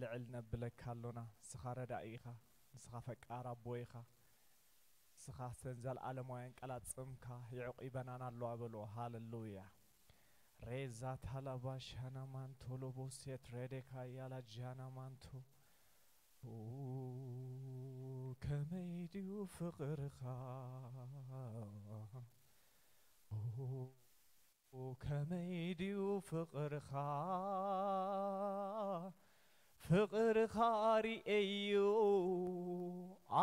ልዕል ነብለካ ኣሎና። ንስኻ ረዳኢ ኢኻ፣ ንስኻ ፈቃር ኣቦ ኢኻ፣ ንስኻ እተን ዘለኣለማውያን ቃላት ጽምካ የዕቂበናን ኣለዋ በልዎ። ሃለሉያ። ሬዛ ታላባ ሻና ማንቶ ሎቦ ሴት ሬዴካ ያላ ጃና ማንቶ። ኦ፣ ከመይ ድዩ ፍቕርኻ? ኦ፣ ከመይ ድዩ ፍቕርኻ? ፍቕርኻ ሪኤዮ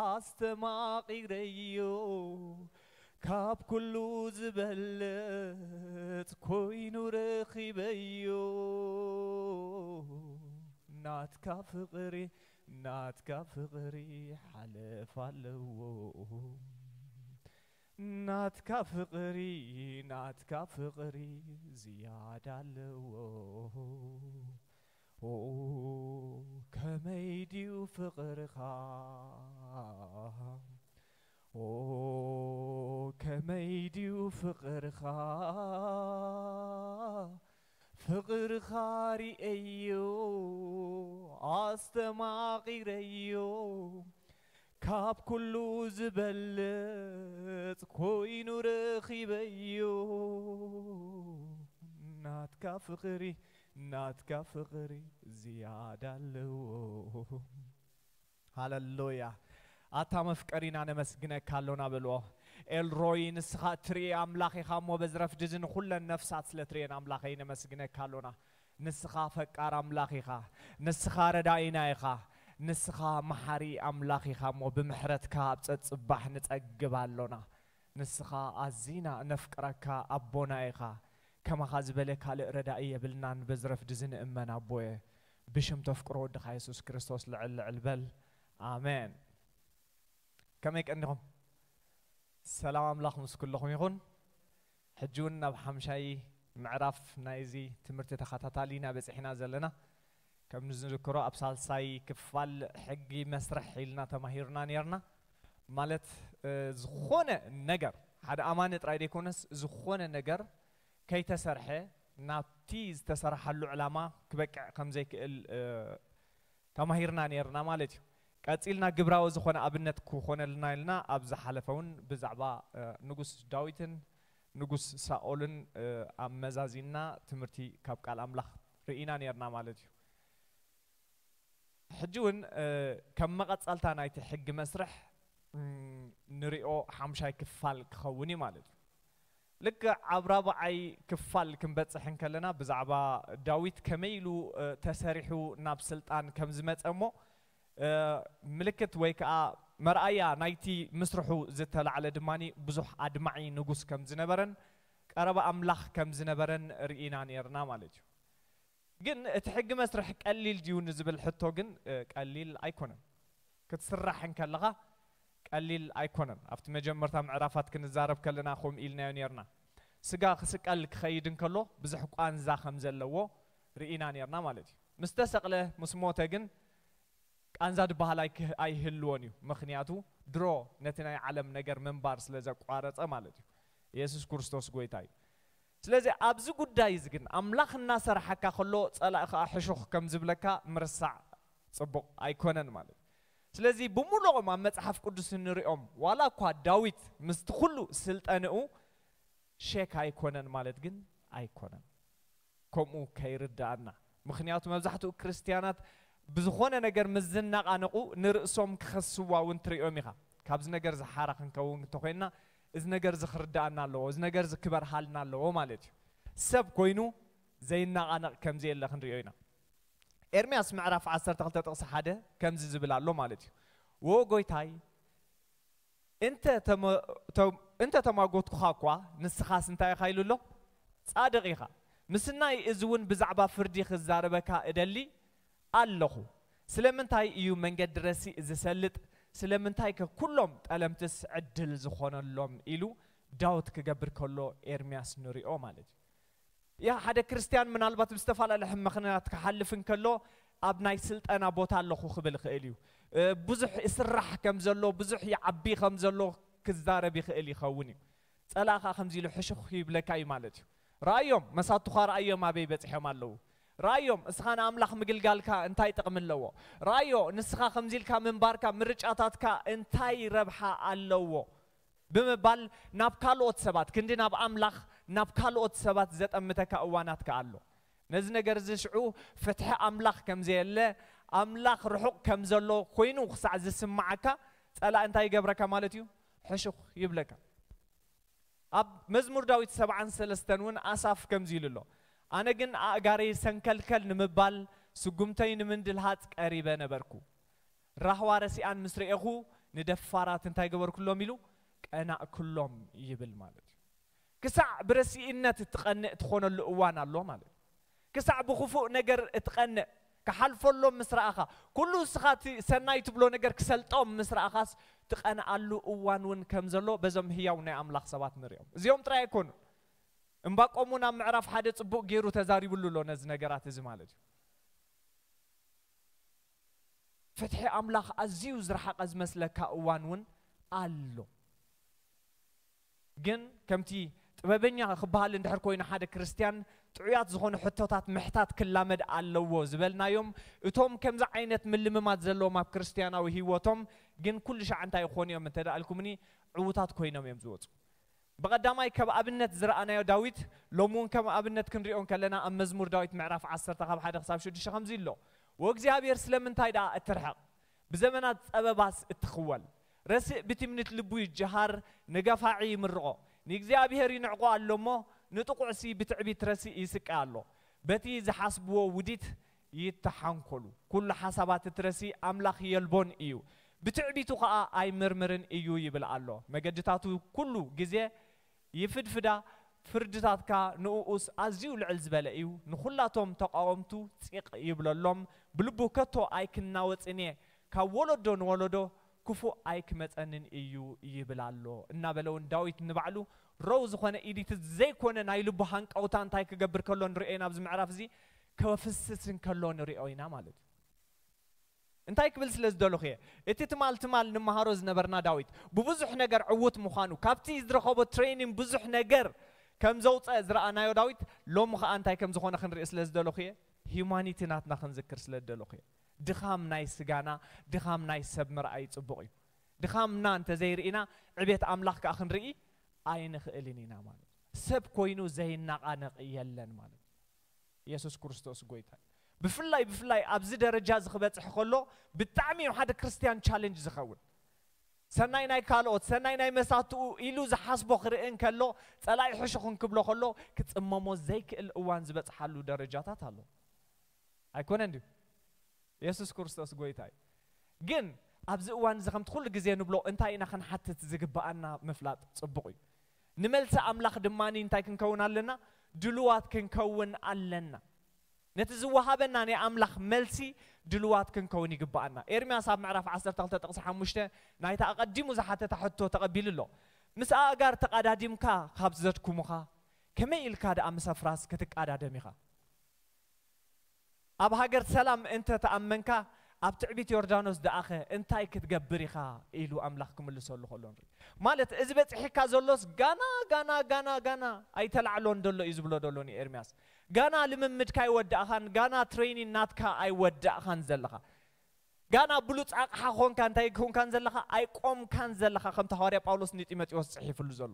ኣስተማቒረዮ፣ ካብ ኩሉ ዝበልጽ ኮይኑ ረኺበዮ። ናትካ ፍቕሪ፣ ናትካ ፍቕሪ ሓለፍ ኣለዎ። ናትካ ፍቕሪ፣ ናትካ ፍቕሪ ዝያዳ ኣለዎ። ኦ፣ ከመይ ድዩ ፍቕርኻ? ኦ፣ ከመይ ድዩ ፍቕርኻ? ፍቕርኻ ሪኤዮ ኣስተማቒረዮ፣ ካብ ኩሉ ዝበልጽ ኮይኑ ረኺበዮ። ናትካ ፍቕሪ፣ ናትካ ፍቕሪ ዝያዳ ኣለዎ። ሃለሉያ። ኣታ መፍቀሪና ነመስግነካ ኣሎና በልዎ። ኤልሮይ ንስኻ እትርኢ ኣምላኽ ኢኻ እሞ በዚ ረፍዲ እዚ ንኹለን ነፍሳት ስለ ትርእየን ኣምላኸይ ነመስግነካ ኣሎና። ንስኻ ፈቃር ኣምላኽ ኢኻ። ንስኻ ረዳኢና ኢኻ። ንስኻ መሓሪ ኣምላኽ ኢኻ እሞ ብምሕረትካ ኣብ ጸጽባሕ ንጸግብ ኣሎና። ንስኻ ኣዚና እነፍቅረካ ኣቦና ኢኻ። ከማኻ ዝበለ ካልእ ረዳኢ የብልናን። በዚ ረፍዲ እዚ ንእመን ኣቦየ። ብሽም ተፍቅሮ ወድኻ የሱስ ክርስቶስ ልዕል ልዕል በል። ኣሜን። ከመይ ቀኒኹም? ሰላም ኣምላኽ ምስ ኩለኹም ይኹን። ሕጂ እውን ናብ ሓምሻይ ምዕራፍ ናይዚ ትምህርቲ ተኸታታሊ ኢና በጺሕና ዘለና። ከም ንዝዝክሮ ኣብ ሳልሳይ ክፋል ሕጊ መስርሕ ኢልና ተማሂርና ነይርና። ማለት፣ እ፣ ዝኾነ ነገር፣ ሓደ ኣማኒ ጥራይ ዘይኮነስ፣ ዝኾነ ነገር ከይተሰርሐ ናብቲ ዝተሰርሓሉ ዕላማ ክበቅዕ ከም ዘይክእል፣ እ፣ ተማሂርና ነይርና ማለት እዩ። ቀጺልና ግብራዊ ዝኾነ ኣብነት ክኾነልና ኢልና ኣብ ዝሓለፈ እውን ብዛዕባ፣ እ፣ ንጉስ ዳዊትን ንጉስ ሳኦልን፣ እ፣ ኣመዛዚንና ትምህርቲ ካብ ቃል ኣምላኽ ርኢና ነይርና ማለት እዩ። ሕጂ እውን፣ እ፣ ከም መቐጸልታ ናይቲ ሕጊ መስርሕ፣ እም፣ ንሪኦ ሓምሻይ ክፋል ክኸውን እዩ ማለት እዩ። ልክዕ ኣብ ራብዓይ ክፋል ክንበጽሕ እንከለና ብዛዕባ ዳዊት ከመይ ኢሉ፣ እ፣ ተሰሪሑ ናብ ስልጣን ከም ዝመጸ እሞ፣ እ፣ ምልክት ወይ ከኣ መርኣያ ናይቲ ምስርሑ ዝተላዕለ ድማ ብዙሕ ኣድማዒ ንጉስ ከም ዝነበረን ቀረባ ኣምላኽ ከም ዝነበረን ርኢና ነይርና ማለት እዩ። ግን እቲ ሕጊ መስርሕ ቀሊል ድዩ ንዝብል ሕቶ ግን፣ እ፣ ቀሊል ኣይኮነን። ክትስራሕ እንከለኻ ቀሊል ኣይኮነን። ኣብቲ መጀመርታ ምዕራፋት ክንዛረብ ከለና ከምኡ ኢልናዮ ነይርና። ስጋ ክስቀል ክኸይድ እንከሎ ብዙሕ ቋንዛ ከም ዘለዎ ርኢና ነይርና ማለት እዩ። ምስ ተሰቕለ፣ ምስ ሞተ ግን ቃንዛ ዝበሃል ኣይክ-፣ ኣይህልዎን እዩ። ምኽንያቱ ድሮ ነቲ ናይ ዓለም ነገር ምንባር ስለ ዘቋረጸ ማለት እዩ። የሱስ ክርስቶስ ጎይታ እዩ። ስለዚ ኣብዚ ጉዳይ እዚ ግን ኣምላኽ እናሰርሓካ ከሎ ጸላኢ ከኣ ሕሹኽ ከም ዝብለካ ምርሳዕ ጽቡቕ ኣይኮነን ማለት እዩ። ስለዚ ብምሉኦም ኣብ መጽሓፍ ቅዱስ እንሪኦም ዋላ እኳ ዳዊት ምስቲ ኩሉ ስልጠንኡ ሼክ ኣይኮነን ማለት ግን ኣይኮነን። ከምኡ ከይርድኣና። ምኽንያቱ መብዛሕትኡ ክርስትያናት ብዝኾነ ነገር ምስ ዝነቓነቑ ንርእሶም ክኸስዋ እውን ትርእዮም ኢኻ። ካብዚ ነገር ዝሓራ ክንከውን እንተኾይንና እዚ ነገር እዚ ክርድኣና ኣለዎ፣ እዚ ነገር እዚ ክበርሃልና ኣለዎ ማለት እዩ። ሰብ ኮይኑ ዘይነቓነቕ ከም ዘየለ ክንርእዮ ኢና። ኤርምያስ ምዕራፍ ዓሰርተ ክልተ ጥቕሲ ሓደ ከምዚ ዝብል ኣሎ ማለት እዩ። "ወ ጎይታይ፣ እንተ ተመ-፣ ተ-፣ እንተ ተማጎትኩኻ እኳ ንስኻስ እንታይ ኢኻ?" ኢሉ ኣሎ። "ጻድቕ ኢኻ። ምስናይ እዚ እውን ብዛዕባ ፍርዲ ክዛረበካ እደሊ ኣለኹ። ስለምንታይ እዩ መንገዲ ረሲእ ዝሰልጥ? ስለምንታይ ከ ኩሎም ጠለምትስ ዕድል ዝኾነሎም?" ኢሉ ዳዊት ክገብር ከሎ ኤርምያስ ንሪኦ ማለት እዩ። ያ ሓደ ክርስትያን ምናልባት ብዝተፈላለየ ምኽንያት ክሓልፍ እንከሎ ኣብ ናይ ስልጠና ቦታ ኣለኹ ክብል ይኽእል እዩ። እ፣ ብዙሕ ይስራሕ ከም ዘሎ፣ ብዙሕ ይዓቢ ከም ዘሎ ክዛረብ ይኽእል ይኸውን እዩ። ጸላኢ ኸኣ ከምዚ ኢሉ ሕሹኽ ይብለካ እዩ ማለት እዩ። ረኣዮም፣ መሳቱኻ ረኣዮም ኣበይ በጺሖም ኣለዉ። ራዮም፣ እስኻ ንኣምላኽ ምግልጋልካ እንታይ ጥቕሚ ኣለዎ? ራዮ፣ ንስኻ ከምዚ ኢልካ ምንባርካ፣ ምርጫታትካ እንታይ ረብሓ ኣለዎ? ብምባል ናብ ካልኦት ሰባት፣ ክንዲ ናብ ኣምላኽ፣ ናብ ካልኦት ሰባት ዘጠምተካ እዋናት ከኣ ኣሎ። ነዚ ነገር እዚ ሽዑ ፍትሒ ኣምላኽ ከም ዘየለ፣ ኣምላኽ ርሑቕ ከም ዘሎ ኮይኑ ክሳዕ ዝስምዓካ፣ ጸላእ እንታይ ይገብረካ ማለት እዩ? ሕሹኽ ይብለካ። ኣብ መዝሙር ዳዊት ሰብዓን ሰለስተን እውን ኣሳፍ ከምዚ ኢሉ ኣሎ፣ ኣነ ግን ኣእጋረይ ሰንከልከል ንምባል፣ ስጉምተይ ንምንድልሃጽ ቀሪበ ነበርኩ። ራህዋ ረሲኣን ምስ ረኤኹ፣ ንደፋራት እንታይ ገበርኩሎም ኢሉ፣ ቀናእኩሎም ይብል ማለት እዩ። ክሳዕ ብረሲእነት እትቐንእ ትኾነሉ እዋን ኣሎ ማለት እዩ። ክሳዕ ብኽፉእ ነገር እትቐንእ፣ ክሓልፈሎም ምስ ረኣኻ፣ ኩሉ እስኻ እቲ ሰናይ ትብሎ ነገር ክሰልጦም ምስ ረኣኻስ፣ ትቐንኣሉ እዋን እውን ከም ዘሎ በዞም ህያው ናይ ኣምላኽ ሰባት ንሪኦም። እዚኦም ጥራይ ኣይኮኑን። እምባቆም እውን ኣብ ምዕራፍ ሓደ ጽቡቕ ገይሩ ተዛሪብሉ ኣሎ ነዚ ነገራት እዚ ማለት እዩ። ፍትሒ ኣምላኽ ኣዝዩ ዝረሓቐ ዝመስለካ እዋን እውን ኣሎ። ግን ከምቲ ጥበበኛ ክበሃል እንድሕር ኮይኑ ሓደ ክርስትያን ጥዑያት ዝኾኑ ሕቶታት ምሕታት ክላመድ ኣለዎ ዝበልናዮም፣ እቶም ከምዚ ዓይነት ምልምማድ ዘለዎም ኣብ ክርስትያናዊ ህይወቶም ግን ኩሉ ሻዕ እንታይ ይኾኑ እዮም እንተ ደኣ ኢልኩምኒ፣ ዕዉታት ኮይኖም እዮም ዝወጹ። ብቐዳማይ ከም ኣብነት ዝረኣናዮ ዳዊት፣ ሎሚ እውን ከም ኣብነት ክንሪኦ እንከለና ኣብ መዝሙር ዳዊት ምዕራፍ ዓሰርተ ካብ ሓደ ክሳብ ሽዱሽተ ከምዚ ኣሎ፣ "ወእግዚኣብሔር ስለምንታይ ደኣ እትርሕቕ? ብዘመናት ጸበባስ እትኽወል?" ረሲእ ብትምኒት ልቡ ይጀሃር፣ ንገፋዒ ይምርቖ። ንእግዚኣብሔር ይንዕቆ ኣሎ እሞ፣ ንጥቑዕሲ ብትዕቢት ረሲእ ይስቀ ኣሎ። በቲ ዝሓስብዎ ውዲት ይተሓንኮሉ። ኩሉ ሓሳባት እቲ ረሲእ ኣምላኽ የልቦን እዩ። ብትዕቢቱ ኸኣ ኣይምርምርን እዩ ይብል ኣሎ። መገድታቱ ኩሉ ግዜ ይፍድፍዳ፣ ፍርድታትካ ንእኡስ ኣዝዩ ልዕል ዝበለ እዩ። ንኹላቶም ተቓወምቱ ጺቕ ይብለሎም። ብልቡ ከቶ ኣይክናወጽን እየ። ካብ ወለዶ ንወለዶ ክፉእ ኣይክመጸንን እዩ ይብል ኣሎ። እናበለ እውን ዳዊት ንባዕሉ ረው ዝኾነ ኢዲት ዘይኮነ ናይ ልቡ ሃንቀውታ እንታይ ክገብር ከሎ ንሪኦ ኢና ኣብዚ ምዕራፍ እዚ፣ ከፍስስ እንከሎ ንሪኦ ኢና ማለት እዩ። እንታይ ክብል ስለ ዝደለኹ እየ? እቲ ትማል ትማል ንመሃሮ ዝነበርና ዳዊት ብብዙሕ ነገር ዕዉት ምዃኑ፣ ካብቲ ዝረኸቦ ትሬኒንግ ብዙሕ ነገር ከም ዘውፀ ዝረኣናዮ ዳዊት፣ ሎሚ ኸኣ እንታይ ከም ዝኾነ ክንርኢ ስለ ዝደለኹ እየ። ሂዩማኒቲ ናትና ክንዝክር ስለ ዝደለኹ እየ። ድኻም ናይ ስጋና፣ ድኻም ናይ ሰብ ምርኣይ ጽቡቕ እዩ። ድኻምና እንተ ዘይርኢና፣ ዕቤት ኣምላኽ ከኣ ክንርኢ ኣይንኽእልን ኢና ማለት እዩ። ሰብ ኮይኑ ዘይናቓነቕ የለን ማለት እዩ። የሱስ ክርስቶስ ጎይታ እዩ። ብፍላይ፣ ብፍላይ ኣብዚ ደረጃ እዚ ክበጽሕ ከሎ፣ ብጣዕሚ እዩ ሓደ ክርስትያን ቻለንጅ ዝኸውን። ሰናይ ናይ ካልኦት፣ ሰናይ ናይ መሳትኡ ኢሉ ዝሓስቦ ክርኢ እንከሎ፣ ጸላኢ ሕሹኽ እንክብሎ ከሎ፣ ክጽመሞ ዘይክእል እዋን ዝበጽሓሉ ደረጃታት ኣሎ። ኣይኮነን ድዩ? የሱስ ክርስቶስ ጎይታ እዩ። ግን ኣብዚ እዋን እዚ ከምቲ ኩሉ ግዜ ንብሎ፣ እንታይ ኢና ክንሓትት ዝግብኣና ምፍላጥ ጽቡቕ እዩ። ንመልሲ ኣምላኽ ድማ እንታይ ክንከውን ኣለና? ድሉዋት ክንከውን ኣለና። ነቲ ዝወሃበና ናይ ኣምላኽ መልሲ ድሉዋት ክንከውን ይግብኣና። ኤርምያስ ኣብ ምዕራፍ ዓሰርተ ክልተ ጥቕሲ ሓሙሽተ ናይታ ኣቐዲሙ ዝሓተታ ሕቶ ተቐቢሉ ኣሎ። ምስ ኣእጋር ተቓዳዲምካ ካብ ዘድኩሙኻ፣ ከመይ ኢልካ ደኣ ምስ ኣፍራስ ክትቃዳደም ኢኻ? ኣብ ሃገር ሰላም እንተ ተኣመንካ፣ ኣብ ትዕቢት ዮርዳኖስ ደኣኸ እንታይ ክትገብር ኢኻ? ኢሉ ኣምላኽ ክምልሰሉ ከሎ ንርኢ። ማለት፣ እዚ በጺሕካ ዘሎስ ጋና፣ ጋና፣ ጋና፣ ጋና ኣይተላዕሎን ደሎ እዩ ዝብሎ ደሎ ንኤርምያስ። ጋና ልምምድካ ኣይወዳእኻን፣ ጋና ትሬኒን ናትካ ኣይወዳእኻን ዘለኻ። ጋና ብሉጽ ኣቕሓ ኾንካ እንታይ ኮንካን ዘለኻ? ኣይቆምካን ዘለኻ፣ ከምቲ ሃዋርያ ጳውሎስ ንጢሞቴዎስ ጽሒፍሉ ዘሎ።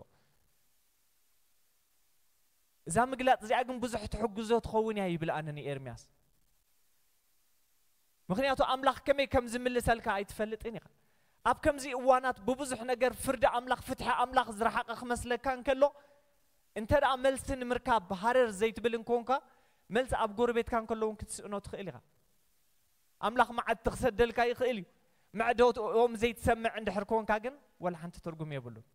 እዛ ምግላጽ እዚኣ ግን ብዙሕ ትሕግዞ ትኸውን እያ ይብል ኣነ ንኤርምያስ። ምኽንያቱ ኣምላኽ ከመይ ከም ዝምልሰልካ ኣይትፈልጥን ኢኻ። ኣብ ከምዚ እዋናት ብብዙሕ ነገር ፍርዲ ኣምላኽ፣ ፍትሒ ኣምላኽ ዝረሓቐ ክመስለካ እንከሎ፣ እንተ ደኣ መልሲ ንምርካብ ሃረር ዘይትብል እንኮንካ፣ መልሲ ኣብ ጎረቤትካ እንከሎ እውን ክትስእኖ ትኽእል ኢኻ። ኣምላኽ መዓት ክሰደልካ ይኽእል እዩ። መዕዶኦም ዘይትሰምዕ እንድሕር ኮንካ ግን፣ ወላ ሓንቲ ትርጉም የብሉን።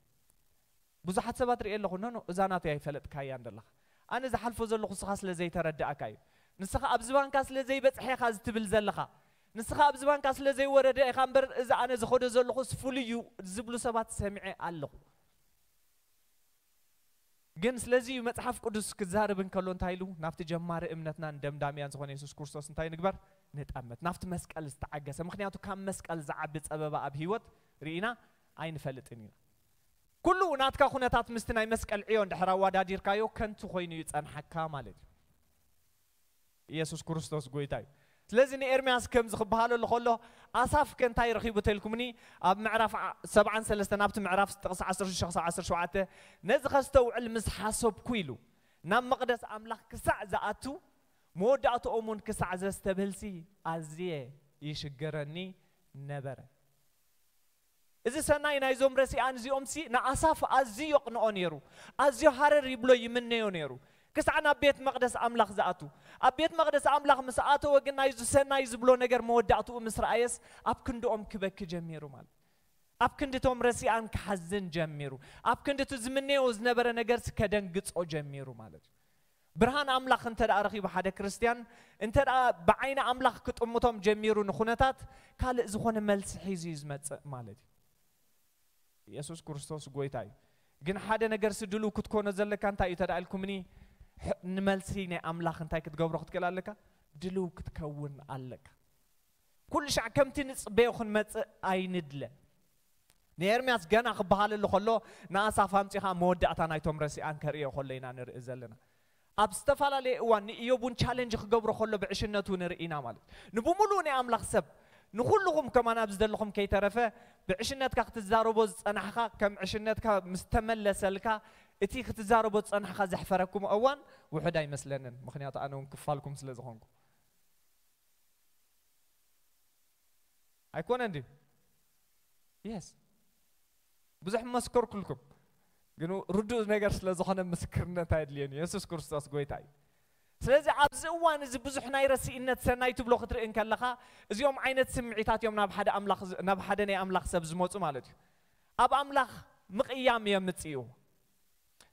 ብዙሓት ሰባት ርእየ ኣለኹ፣ "ኖ፣ ኖ፣ እዛ ናተይ ኣይፈለጥካያን ዘለኻ። ኣነ ዝሓልፎ ዘለኹ ንስኻ ስለ ዘይተረዳእካ እዩ። ንስኻ ኣብ ዝባንካ ስለ ዘይበጽሐ ኢኻ እዚ ትብል ዘለኻ። ንስኻ ኣብ ዝባንካ ስለ ዘይወረደ ኢኻ እምበር፣ እዚ ኣነ ዝኸዶ ዘለኹስ ፍሉይ እዩ" ዝብሉ ሰባት ሰሚዐ ኣለኹ። ግን ስለዚ እዩ መጽሓፍ ቅዱስ ክዛረብ እንከሎ እንታይ ኢሉ? ናብቲ ጀማሪ እምነትናን ደምዳሚያን ዝኾነ የሱስ ክርስቶስ እንታይ ንግበር? ንጠምት። ናብቲ መስቀል ዝተዓገሰ። ምኽንያቱ ካብ መስቀል ዝዓቢ ጸበባ ኣብ ህይወት ርኢና ኣይንፈልጥን ኢና። ኩሉ ናትካ ኩነታት ምስቲ ናይ መስቀል ዕዮ እንድሕር ኣወዳዲርካዮ ከንቱ ኮይኑ እዩ ጸንሓካ ማለት እዩ። ኢየሱስ ክርስቶስ ጎይታ እዩ። ስለዚ ንኤርምያስ ከምዚ ክበሃለሉ ከሎ፣ ኣሳፍ ከ እንታይ ረኺቡ ተልኩምኒ? ኣብ ምዕራፍ ዓ-፣ ሰብዓን ሰለስተን ኣብቲ ምዕራፍ ጥቕሲ ዓሰርተ ሽዱሽተ ክሳብ ዓሰርተ ሸውዓተ፣ "ነዚ ከስተውዕል ምስ ሓሰብኩ" ኢሉ፣ "ናብ መቕደስ ኣምላኽ ክሳዕ ዝኣቱ፣ መወዳእትኦም እውን ክሳዕ ዘስተብህልሲ ኣዝየ ይሽገረኒ ነበረ።" እዚ ሰናይ ናይዞም ረሲኣን እዚኦም ሲ ንኣሳፍ ኣዝዩ የቕንኦ ነይሩ፣ ኣዝዩ ሃረር ይብሎ ይምነዮ ነይሩ። ክሳዕ ናብ ቤት መቕደስ ኣምላኽ ዝኣቱ፣ ኣብ ቤት መቕደስ ኣምላኽ ምስ ኣተወ ግን ናይዚ ሰናይ ዝብሎ ነገር መወዳእትኡ ምስ ረኣየስ ኣብ ክንድኦም ክበኪ ጀሚሩ ማለት። ኣብ ክንድቶም ረሲኣን ክሓዝን ጀሚሩ። ኣብ ክንድቲ ዝምነዮ ዝነበረ ነገርስ ከደንግጾ ጀሚሩ ማለት እዩ። ብርሃን ኣምላኽ እንተ ደኣ ረኺቡ ሓደ ክርስትያን፣ እንተ ደኣ ብዓይኒ ኣምላኽ ክጥምቶም ጀሚሩ ንኹነታት፣ ካልእ ዝኾነ መልሲ ሒዙ እዩ ዝመጽእ ማለት እዩ። ኢየሱስ ክርስቶስ ጎይታ እዩ። ግን ሓደ ነገርሲ ድሉው ክትኮኖ ዘለካ እንታይ እዩ ተደኣ ኢልኩምኒ፣ ሕ-፣ ንመልሲ ናይ ኣምላኽ እንታይ ክትገብሮ ክትክእል ኣለካ? ድሉው ክትከውን ኣለካ። ኩሉ ሻዕ ከምቲ ንጽበዮ ክንመጽእ ኣይንድለ። ንኤርምያስ ገና ክበሃለሉ ከሎ፣ ንኣሳፍ ኣምጺኻ መወዳእታ ናይቶም ረሲኣን ከርእዮ ከሎ ኢና ንርኢ ዘለና። ኣብ ዝተፈላለየ እዋን ንኢዮብ እውን ቻለንጅ ክገብሮ ከሎ ብዕሽነቱ ንርኢ ኢና ማለት። ንብምሉኡ ናይ ኣምላኽ ሰብ፣ ንኹልኹም ከማን ኣብዚ ዘለኹም ከይተረፈ፣ ብዕሽነትካ ክትዛረቦ ዝጸናሕካ፣ ከም ዕሽነትካ ምስ ተመለሰልካ፣ እቲ ክትዛረቦ ዝጸናሕካ ዘሕፈረኩም እዋን ውሑድ ኣይመስለንን። ምኽንያቱ ኣነ እውን ክፋልኩም ስለ ዝኾንኩ። ኣይኮነን ድዩ? የስ። ብዙሕ መስከርኩልኩም። ግን ርዱእ ነገር ስለ ዝኾነ ምስክርነት ኣየድልየን እዩ። የሱስ ክርስቶስ ጎይታ እዩ። ስለዚ ኣብዚ እዋን እዚ ብዙሕ ናይ ረሲእነት ሰናይ ትብሎ ክትርኢ እንከለኻ፣ እዚኦም ዓይነት ስምዒታት እዮም ናብ ሓደ ኣምላኽ ዝ-፣ ናብ ሓደ ናይ ኣምላኽ ሰብ ዝመጹ ማለት እዩ። ኣብ ኣምላኽ ምቕያም የምጽእዎ።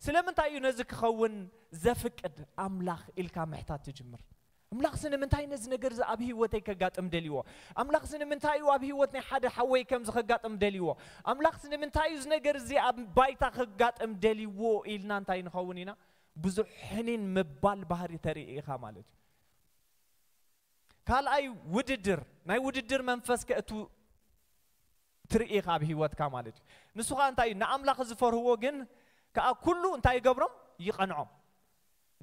ስለምንታይ እዩ ነዚ ክኸውን ዘፍቅድ ኣምላኽ ኢልካ ምሕታት ትጅምር? ኣምላኽሲ ንምንታይ ነዚ ነገር እዚ ኣብ ህይወተይ ከጋጥም ደልይዎ? ኣምላኽሲ ንምንታይ እዩ ኣብ ህይወት ናይ ሓደ ሓወይ ከምዚ ከጋጥም ደልይዎ? ኣምላኽሲ ንምንታይ እዩ እዚ ነገር እዚ ኣብ ባይታ ከጋጥም ደልይዎ? ኢልና እንታይ ንኸውን ኢና? ብዙሕ ሕኒን ምባል ባህሪ ተርኢ ኢኻ ማለት እዩ። ካልኣይ ውድድር፣ ናይ ውድድር መንፈስ ከእቱ ትርኢ ኢኻ ኣብ ህይወትካ ማለት እዩ። ንሱ ኸኣ እንታይ እዩ? ንኣምላኽ ዝፈርህዎ ግን ከኣ ኩሉ እንታይ ይገብሮም? ይቐንዖም።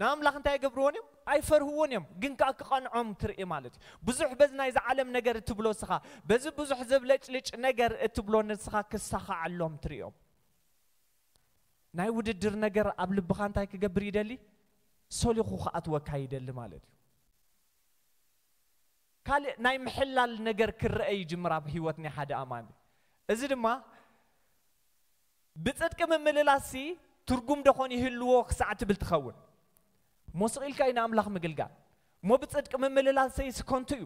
ንኣምላኽ እንታይ ይገብርዎን እዮም? ኣይፈርህዎን እዮም፣ ግን ከኣ ክቐንዖም ትርኢ ማለት እዩ። ብዙሕ በዚ ናይዚ ዓለም ነገር እትብሎ ንስኻ፣ በዚ ብዙሕ ዘብለጭልጭ ነገር እትብሎ ንስኻ ክሳኻዓሎም ትርእዮም። ናይ ውድድር ነገር ኣብ ልብኻ እንታይ ክገብር ይደሊ? ሶሊኹ ክኣትወካ ይደሊ ማለት እዩ። ካልእ ናይ ምሕላል ነገር ክረአ ይጅምር ኣብ ህይወት ናይ ሓደ ኣማኒ። እዚ ድማ ብጽድቂ ምምልላስሲ ትርጉም ዶ ኾን ይህልዎ ክሳዕ ትብል ትኸውን። እሞ ስቕ ኢልካ እዩ ንኣምላኽ ምግልጋል። እሞ ብጽድቂ ምምልላሰይስ ከንቱ እዩ።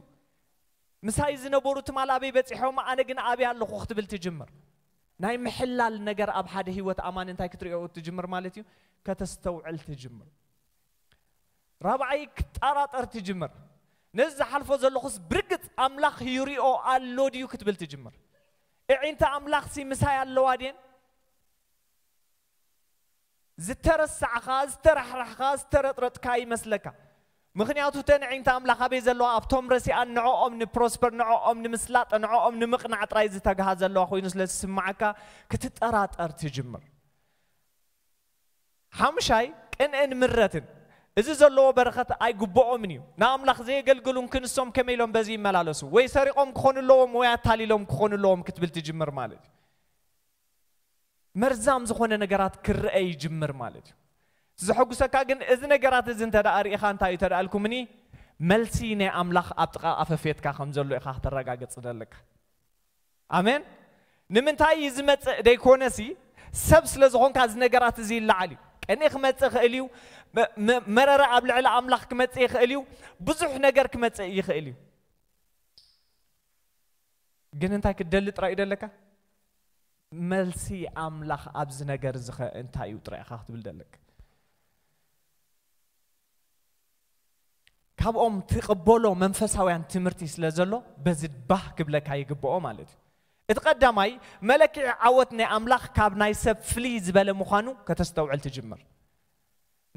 ምሳይ ዝነበሩ ትማል ኣበይ በጺሖም፣ ኣነ ግን ኣበይ ኣለኹ ክትብል ትጅምር። ናይ ምሕላል ነገር ኣብ ሓደ ህይወት ኣማኒ እንታይ ክትርእዮ ትጅምር ማለት እዩ? ከተስተውዕል ትጅምር። ራብዓይ ክጠራጠር ትጅምር። ነዚ ዝሓልፎ ዘለኹስ ብርግጽ ኣምላኽ ይሪኦ ኣሎ ድዩ ክትብል ትጅምር። እዒንተ ኣምላኽሲ ምሳይ ኣለዋ ድየን? ዝተረሳዕኻ፣ ዝተራሕራሕኻ፣ ዝተረጥረጥካ ይመስለካ። ምኽንያቱ እተን ኣዒንቲ ኣምላኽ ኣበይ ዘለዋ? ኣብቶም ረሲኣን ንዕኦም ንፕሮስፐር፣ ንዕኦም ንምስላጥ፣ ንዕኦም ንምቕናዕ ጥራይ ዝተግሃ ዘለዋ ኮይኑ ስለ ዝስምዓካ ክትጠራጠር ትጅምር። ሓሙሻይ ቅንእን ምረትን። እዚ ዘለዎ በረኸት ኣይግብኦምን እዩ። ንኣምላኽ ዘየገልግሉን ክንሶም ከመይ ኢሎም በዚ ይመላለሱ? ወይ ሰሪቖም ክኾኑ ኣለዎም ወይ ኣታሊሎም ክኾኑ ኣለዎም ክትብል ትጅምር ማለት እዩ። መርዛም ዝኾነ ነገራት ክረአ ይጅምር ማለት እዩ። ዘሐጉሰካ ግን እዚ ነገራት እዚ እንተ ደኣ ርኢኻ እንታይ እዩ ተደኣልኩምኒ? መልሲ ናይ ኣምላኽ ኣብ ጥቓ ኣፈፌትካ ከም ዘሎ ኢኻ ከተረጋግጽ ዘለካ። ኣሜን። ንምንታይ እዩ ዝመጽእ ደይኮነሲ፣ ሰብ ስለ ዝኾንካ እዚ ነገራት እዚ ይለዓል እዩ። ቅንኢ ክመጽእ ይኽእል እዩ። መ-፣ መ-፣ መረረ ኣብ ልዕሊ ኣምላኽ ክመጽእ ይኽእል እዩ። ብዙሕ ነገር ክመጽእ ይኽእል እዩ። ግን እንታይ ክትደሊ ጥራይ እዩ ደለካ? መልሲ ኣምላኽ ኣብዚ ነገር እዚ ኸ እንታይ እዩ ጥራይ ኢኻ ክትብል ደለካ? ካብኦም ትቕበሎ መንፈሳውያን ትምህርቲ ስለ ዘሎ፣ በዚ ባህ ክብለካ ይግብኦ ማለት እዩ። እቲ ቀዳማይ፣ መለክዒ ዓወት ናይ ኣምላኽ ካብ ናይ ሰብ ፍልይ ዝበለ ምዃኑ ከተስተውዕል ትጅምር።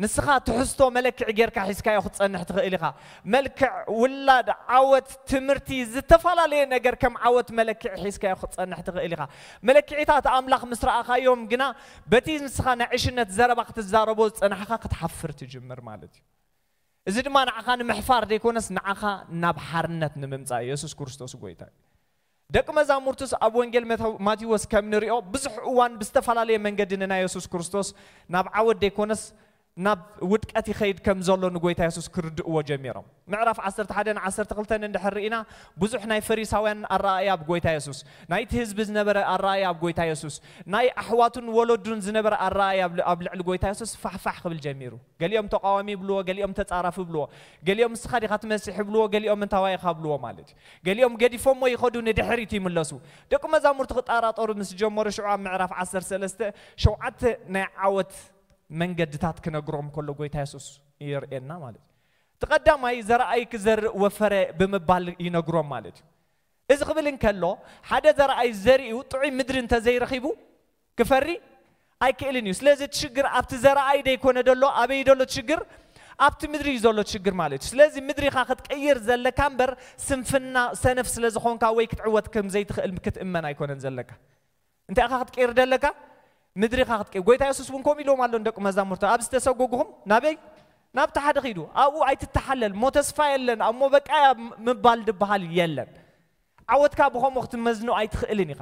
ንስኻ ትሕዝቶ መለክዒ ጌርካ ሒዝካዮ ክትጸንሕ ትኽእል ኢኻ። መልክዕ፣ ውላድ፣ ዓወት፣ ትምህርቲ፣ ዝተፈላለየ ነገር ከም ዓወት መለክዒ ሒዝካዮ ክትጸንሕ ትኽእል ኢኻ። መለክዒታት ኣምላኽ ምስ ረኣኻዮም ግና፣ በቲ ንስኻ ናይ ዕሽነት ዘረባ ክትዛረቦ ዝጸናሕኻ ክትሓፍር ትጅምር ማለት እዩ። እዚ ድማ ንዓኻ ንምሕፋር ዘይኮነስ ንዓኻ ናብ ሓርነት ንምምጻእ። የሱስ ክርስቶስ ጎይታ እዩ። ደቂ መዛሙርቱስ ኣብ ወንጌል መተ- ማቴዎስ ከም ንሪኦ ብዙሕ እዋን ብዝተፈላለየ መንገዲ ንናይ የሱስ ክርስቶስ ናብ ዓወት ዘይኮነስ ናብ ውድቀት ይኸይድ ከም ዘሎ ንጎይታ የሱስ ክርድእዎ ጀሚሮም። ምዕራፍ ዓሰርተ ሓደ ን ዓሰርተ ክልተ እንድሕር ርኢና ብዙሕ ናይ ፈሪሳውያን ኣረኣእያ ኣብ ጎይታ የሱስ፣ ናይቲ ህዝቢ ዝነበረ ኣረኣእያ ኣብ ጎይታ የሱስ፣ ናይ ኣሕዋቱን ወለዱን ዝነበረ ኣረኣእያ ኣብ ል- ኣብ ልዕሊ ጎይታ የሱስ ፋሕፋሕ ክብል ጀሚሩ። ገሊኦም ተቃዋሚ ይብልዎ፣ ገሊኦም ተጻራፊ ይብልዎ፣ ገሊኦም ንስኻ ዲኻ ትመሲሕ ይብልዎ፣ ገሊኦም እንታዋይ ኢኻ ይብልዎ ማለት እዩ። ገሊኦም ገዲፎሞ ይኸዱ፣ ንድሕሪት ይምለሱ። ደቂ መዛሙርቲ ክጠራጠሩ ምስ ጀመሩ ሽዑ ኣብ ምዕራፍ ዓሰርተ ሰለስተ ሸውዓተ ናይ ዓወት መንገድታት ክነግሮም ከሎ ጎይታ የሱስ የርእየና ማለት እዩ። እቲ ቀዳማይ ዘረኣይ ክዘርእ ወፈረ ብምባል ይነግሮም ማለት እዩ። እዚ ክብል እንከሎ ሓደ ዘረኣይ ዘሪኡ ጥዑይ ምድሪ እንተዘይረኺቡ ክፈሪ ኣይክእልን እዩ። ስለዚ እቲ ሽግር ኣብቲ ዘረኣይ ደይኮነ ደሎ ኣበይ ደሎ እቲ ሽግር ኣብቲ ምድሪ እዩ ዘሎ እቲ ሽግር ማለት እዩ። ስለዚ ምድሪኻ ክትቅይር ዘለካ እምበር ስንፍና ሰነፍ ስለ ዝኾንካ ወይ ክትዕወት ከም ዘይትኽእል ክትእመን ኣይኮነን ዘለካ። እንታይ ኢኻ ክትቀይር ደለካ? ምድሪ ኢኻ ክትቀይር። ጎይታ የሱስ እውን ከምኡ ኢልዎም ኣሎ ንደቂ መዛሙርቱ፣ ኣብ ዝተሰጎግኹም ናበይ? ናብቲ ሓደ ኺዱ። ኣብኡ ኣይትተሓለል፣ እሞ ተስፋ የለን፣ እሞ በቃ እያ ምባል ዝበሃል የለን። ዓወትካ ብኸምኡ ክትመዝኖ ኣይትኽእልን ኢኻ።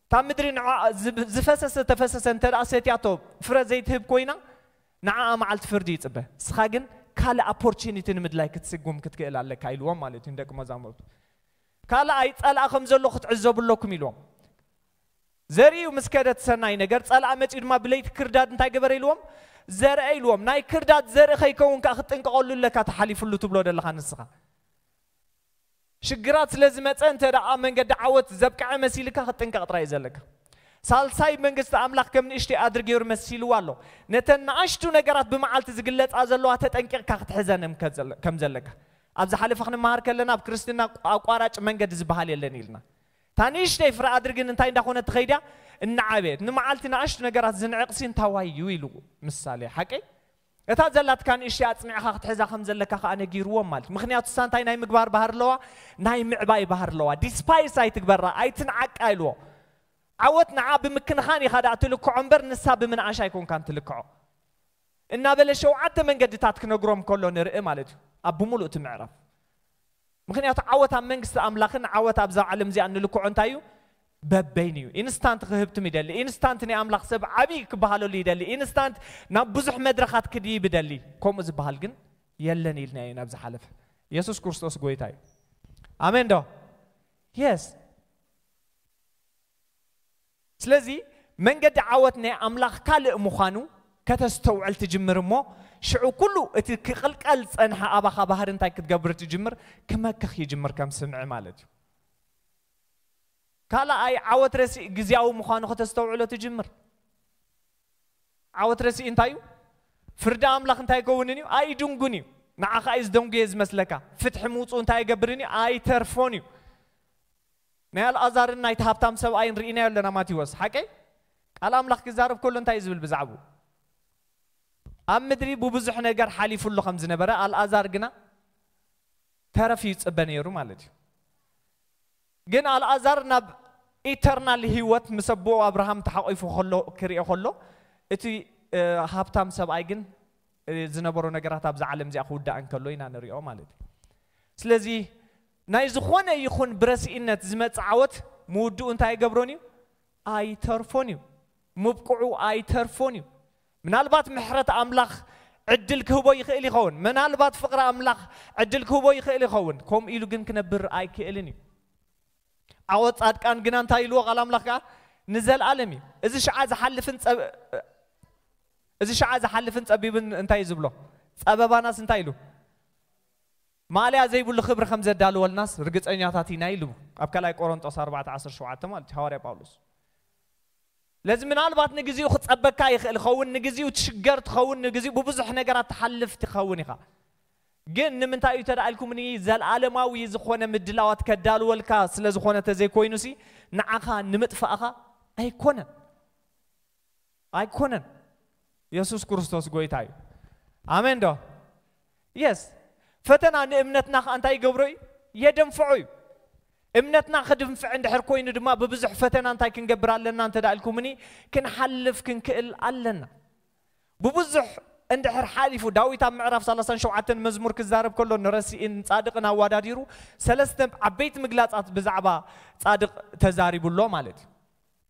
እታ ምድሪ ንዓ ዝብ- ዝፈሰሰ ተፈሰሰ እንተ ደኣ ሰትያቶ ፍረ ዘይትህብ ኮይና ንዓኣ መዓልቲ ፍርዲ ይጽበ። ንስኻ ግን ካልእ ኣፖርቹኒቲ ንምድላይ ክትስጉም ክትክእል ኣለካ ኢልዎም ማለት እዩ ንደቂ መዛሙርቱ። ካልኣይ ጸላእ ከም ዘሎ ክትዕዘቡ ኣለኩም ኢልዎም። ዘርእዩ ምስ ከደት ሰናይ ነገር ጸላእ መጺኡ ድማ ብለይቲ ክርዳድ እንታይ ገበረ ኢልዎም? ዘርአ ኢልዎም። ናይ ክርዳድ ዘርኢ ከይከውን ከኣ ክትጥንቀቐሉ ኣለካ ተሓሊፍሉ ትብሎ ደለኻ ንስኻ። ሽግራት ስለ ዝመጸ እንተ ደኣ መንገዲ ዓወት ዘብቅዐ መሲልካ ክትጥንቀቕ ጥራይ እዩ ዘለካ። ሳልሳይ መንግስቲ ኣምላኽ ከም ንእሽተይ ኣድርገ ይሩ መሲልዋ ኣሎ። ነተን ንኣሽቱ ነገራት ብመዓልቲ ዝግለጻ ዘለዋ ተጠንቂቕካ ክትሕዘን ከም ከዘለ- ከም ዘለካ። ኣብ ዝሓለፈ ክንመሃር ከለና ኣብ ክርስትና ኣቋራጭ መንገዲ ዝበሃል የለን ኢልና። እታ ንእሽተይ ፍረ ኣድርግን እንታይ እንዳኾነ ትኸይድያ እናዓበየት ንመዓልቲ ንኣሽቱ ነገራት ዝንዕቕሲ እንታዋይ እዩ ኢሉ ምሳሌ ሓቀይ። እታ ዘላትካ ንእሽተይ ኣጽኒዕኻ ክትሕዛ ከም ዘለካ ከኣ ነጊርዎም ማለት። ምኽንያቱ እሳ እንታይ ናይ ምግባር ባህር ኣለዋ? ናይ ምዕባይ ባህር ኣለዋ። ዲስፓይስ ኣይትግበራ፣ ኣይትንዓቃ ኢልዎ። ዓወት ንዓ ብምክንኻን ኢኻ ደኣ ትልክዖ እምበር ንሳ ብምንኣሽ ኣይኮንካን ትልክዖ። እናበለ ሸውዓተ መንገድታት ክነግሮም ከሎ ንርኢ ማለት እዩ። ኣብ ብምሉእ እቲ ምዕራፍ። ምኽንያቱ ዓወት ኣብ መንግስቲ ኣምላኽን ዓወት ኣብዛ ዓለም እዚኣ እንልክዖ እንታይ እዩ? በበይን እዩ። ኢንስታንት ክህብትም ይደሊ። ኢንስታንት ናይ ኣምላኽ ሰብ ዓብዪ ክበሃለሉ ይደሊ። ኢንስታንት ናብ ብዙሕ መድረኻት ክድይብ ይደሊ። ከምኡ ዝበሃል ግን የለን ኢልና እዩ ናብ ዝሓለፈ። የሱስ ክርስቶስ ጎይታ እዩ። ኣሜን ዶ? የስ። ስለዚ መንገዲ ዓወት ናይ ኣምላኽ ካልእ ምዃኑ ከተስተውዕል ትጅምር እሞ ሽዑ ኩሉ እቲ ክቕልቀል ዝጸንሐ ኣባኻ ባህሪ እንታይ ክትገብር ትጅምር? ክመክኽ ይጅምር ከም ስምዒ ማለት እዩ። ካልኣይ ዓወት ረሲእ ግዝያዊ ምዃኑ ከተስተውዕሎ ትጅምር። ዓወት ረሲእ እንታይ እዩ? ፍርዲ ኣምላኽ እንታይ ይከውንን እዩ? ኣይድንጉን እዩ። ንዓኻ እዩ ዝደንጉየ ዝመስለካ። ፍትሒ ምውፅኡ እንታይ ይገብርን እዩ? ኣይተርፎን እዩ። ናይ ኣልኣዛርን ናይቲ ሃብታም ሰብኣይን ርኢናዮ ኣለና ማቴዎስ ሓቀይ። ቃል ኣምላኽ ክዛረብ ከሎ እንታይ እዩ ዝብል ብዛዕባኡ? ኣብ ምድሪ ብብዙሕ ነገር ሓሊፉ ኣሎ ከም ዝነበረ ኣልኣዛር ግና ተረፍ ይጽበ ነይሩ ማለት እዩ። ግን ኣልኣዛር ናብ ኢተርናል ህይወት ምስ ኣቦኡ ኣብርሃም ተሓቂፉ ከሎ ክሪኦ ከሎ እቲ ሃብታም ሰብኣይ ግን ዝነበሮ ነገራት ኣብዛ ዓለም እዚኣ ክውዳእ እንከሎ ኢና ንሪኦ ማለት እዩ። ስለዚ ናይ ዝኾነ ይኹን ብረሲእነት ዝመጽእ ዓወት ምውድኡ እንታይ ኣይገብሮን እዩ? ኣይተርፎን እዩ። ምብቅዑ ኣይተርፎን እዩ። ምናልባት ምሕረት ኣምላኽ ዕድል ክህቦ ይኽእል ይኸውን። ምናልባት ፍቕሪ ኣምላኽ ዕድል ክህቦ ይኽእል ይኸውን። ከምኡ ኢሉ ግን ክነብር ኣይክእልን እዩ። ዓወት ጻድቃን ግና እንታይ ኢልዎ ቃል ኣምላኽ ከኣ ንዘልኣለም እዩ። እዚ ሽዓ ዝሓልፍን ጸብ- እዚ ሽዓ ዝሓልፍን ጸቢብን እንታይ እዩ ዝብሎ? ጸበባናስ እንታይ ኢሉ? ማልያ ዘይብሉ ክብሪ ከም ዘዳልወልናስ ርግጸኛታት ኢና ኢሉ ኣብ ካልኣይ ቆሮንጦስ ኣርባዕተ ዓሰርተ ሸውዓተ ማለት እዩ ሃዋርያ ጳውሎስ። ለዚ ምናልባት ንግዚኡ ክጸበካ ይኽእል ኸውን፣ ንግዚኡ ትሽገር ትኸውን፣ ንግዚኡ ብብዙሕ ነገራት ትሓልፍ ትኸውን ኢኻ። ግን ንምንታይ እዩ ተዳኢልኩምኒ ዘልኣለማዊ ዝኾነ ምድላዋት ከዳልወልካ ስለ ዝኾነ ተዘይኮይኑሲ ንዓኻ ንምጥፋእኻ ኣይኮነን። ኣይኮነን። የሱስ ክርስቶስ ጎይታ እዩ። ኣሜን ዶ? የስ። ፈተና ንእምነትና ከኣ እንታይ ይገብሮ እዩ? የደንፍዖ እዩ። እምነትና ክድንፍዕ እንድሕር ኮይኑ ድማ ብብዙሕ ፈተና እንታይ ክንገብር ኣለና እንተ ደኣ ኢልኩምኒ ክንሓልፍ ክንክእል ኣለና። ብብዙሕ እንድሕር ሓሊፉ፣ ዳዊት ኣብ ምዕራፍ ሰላሳን ሸውዓተን መዝሙር ክዛረብ ከሎ ንረሲእን ጻድቕን ኣወዳዲሩ ሰለስተ ዓበይቲ ምግላጻት ብዛዕባ ጻድቕ ተዛሪቡ ኣሎ ማለት እዩ።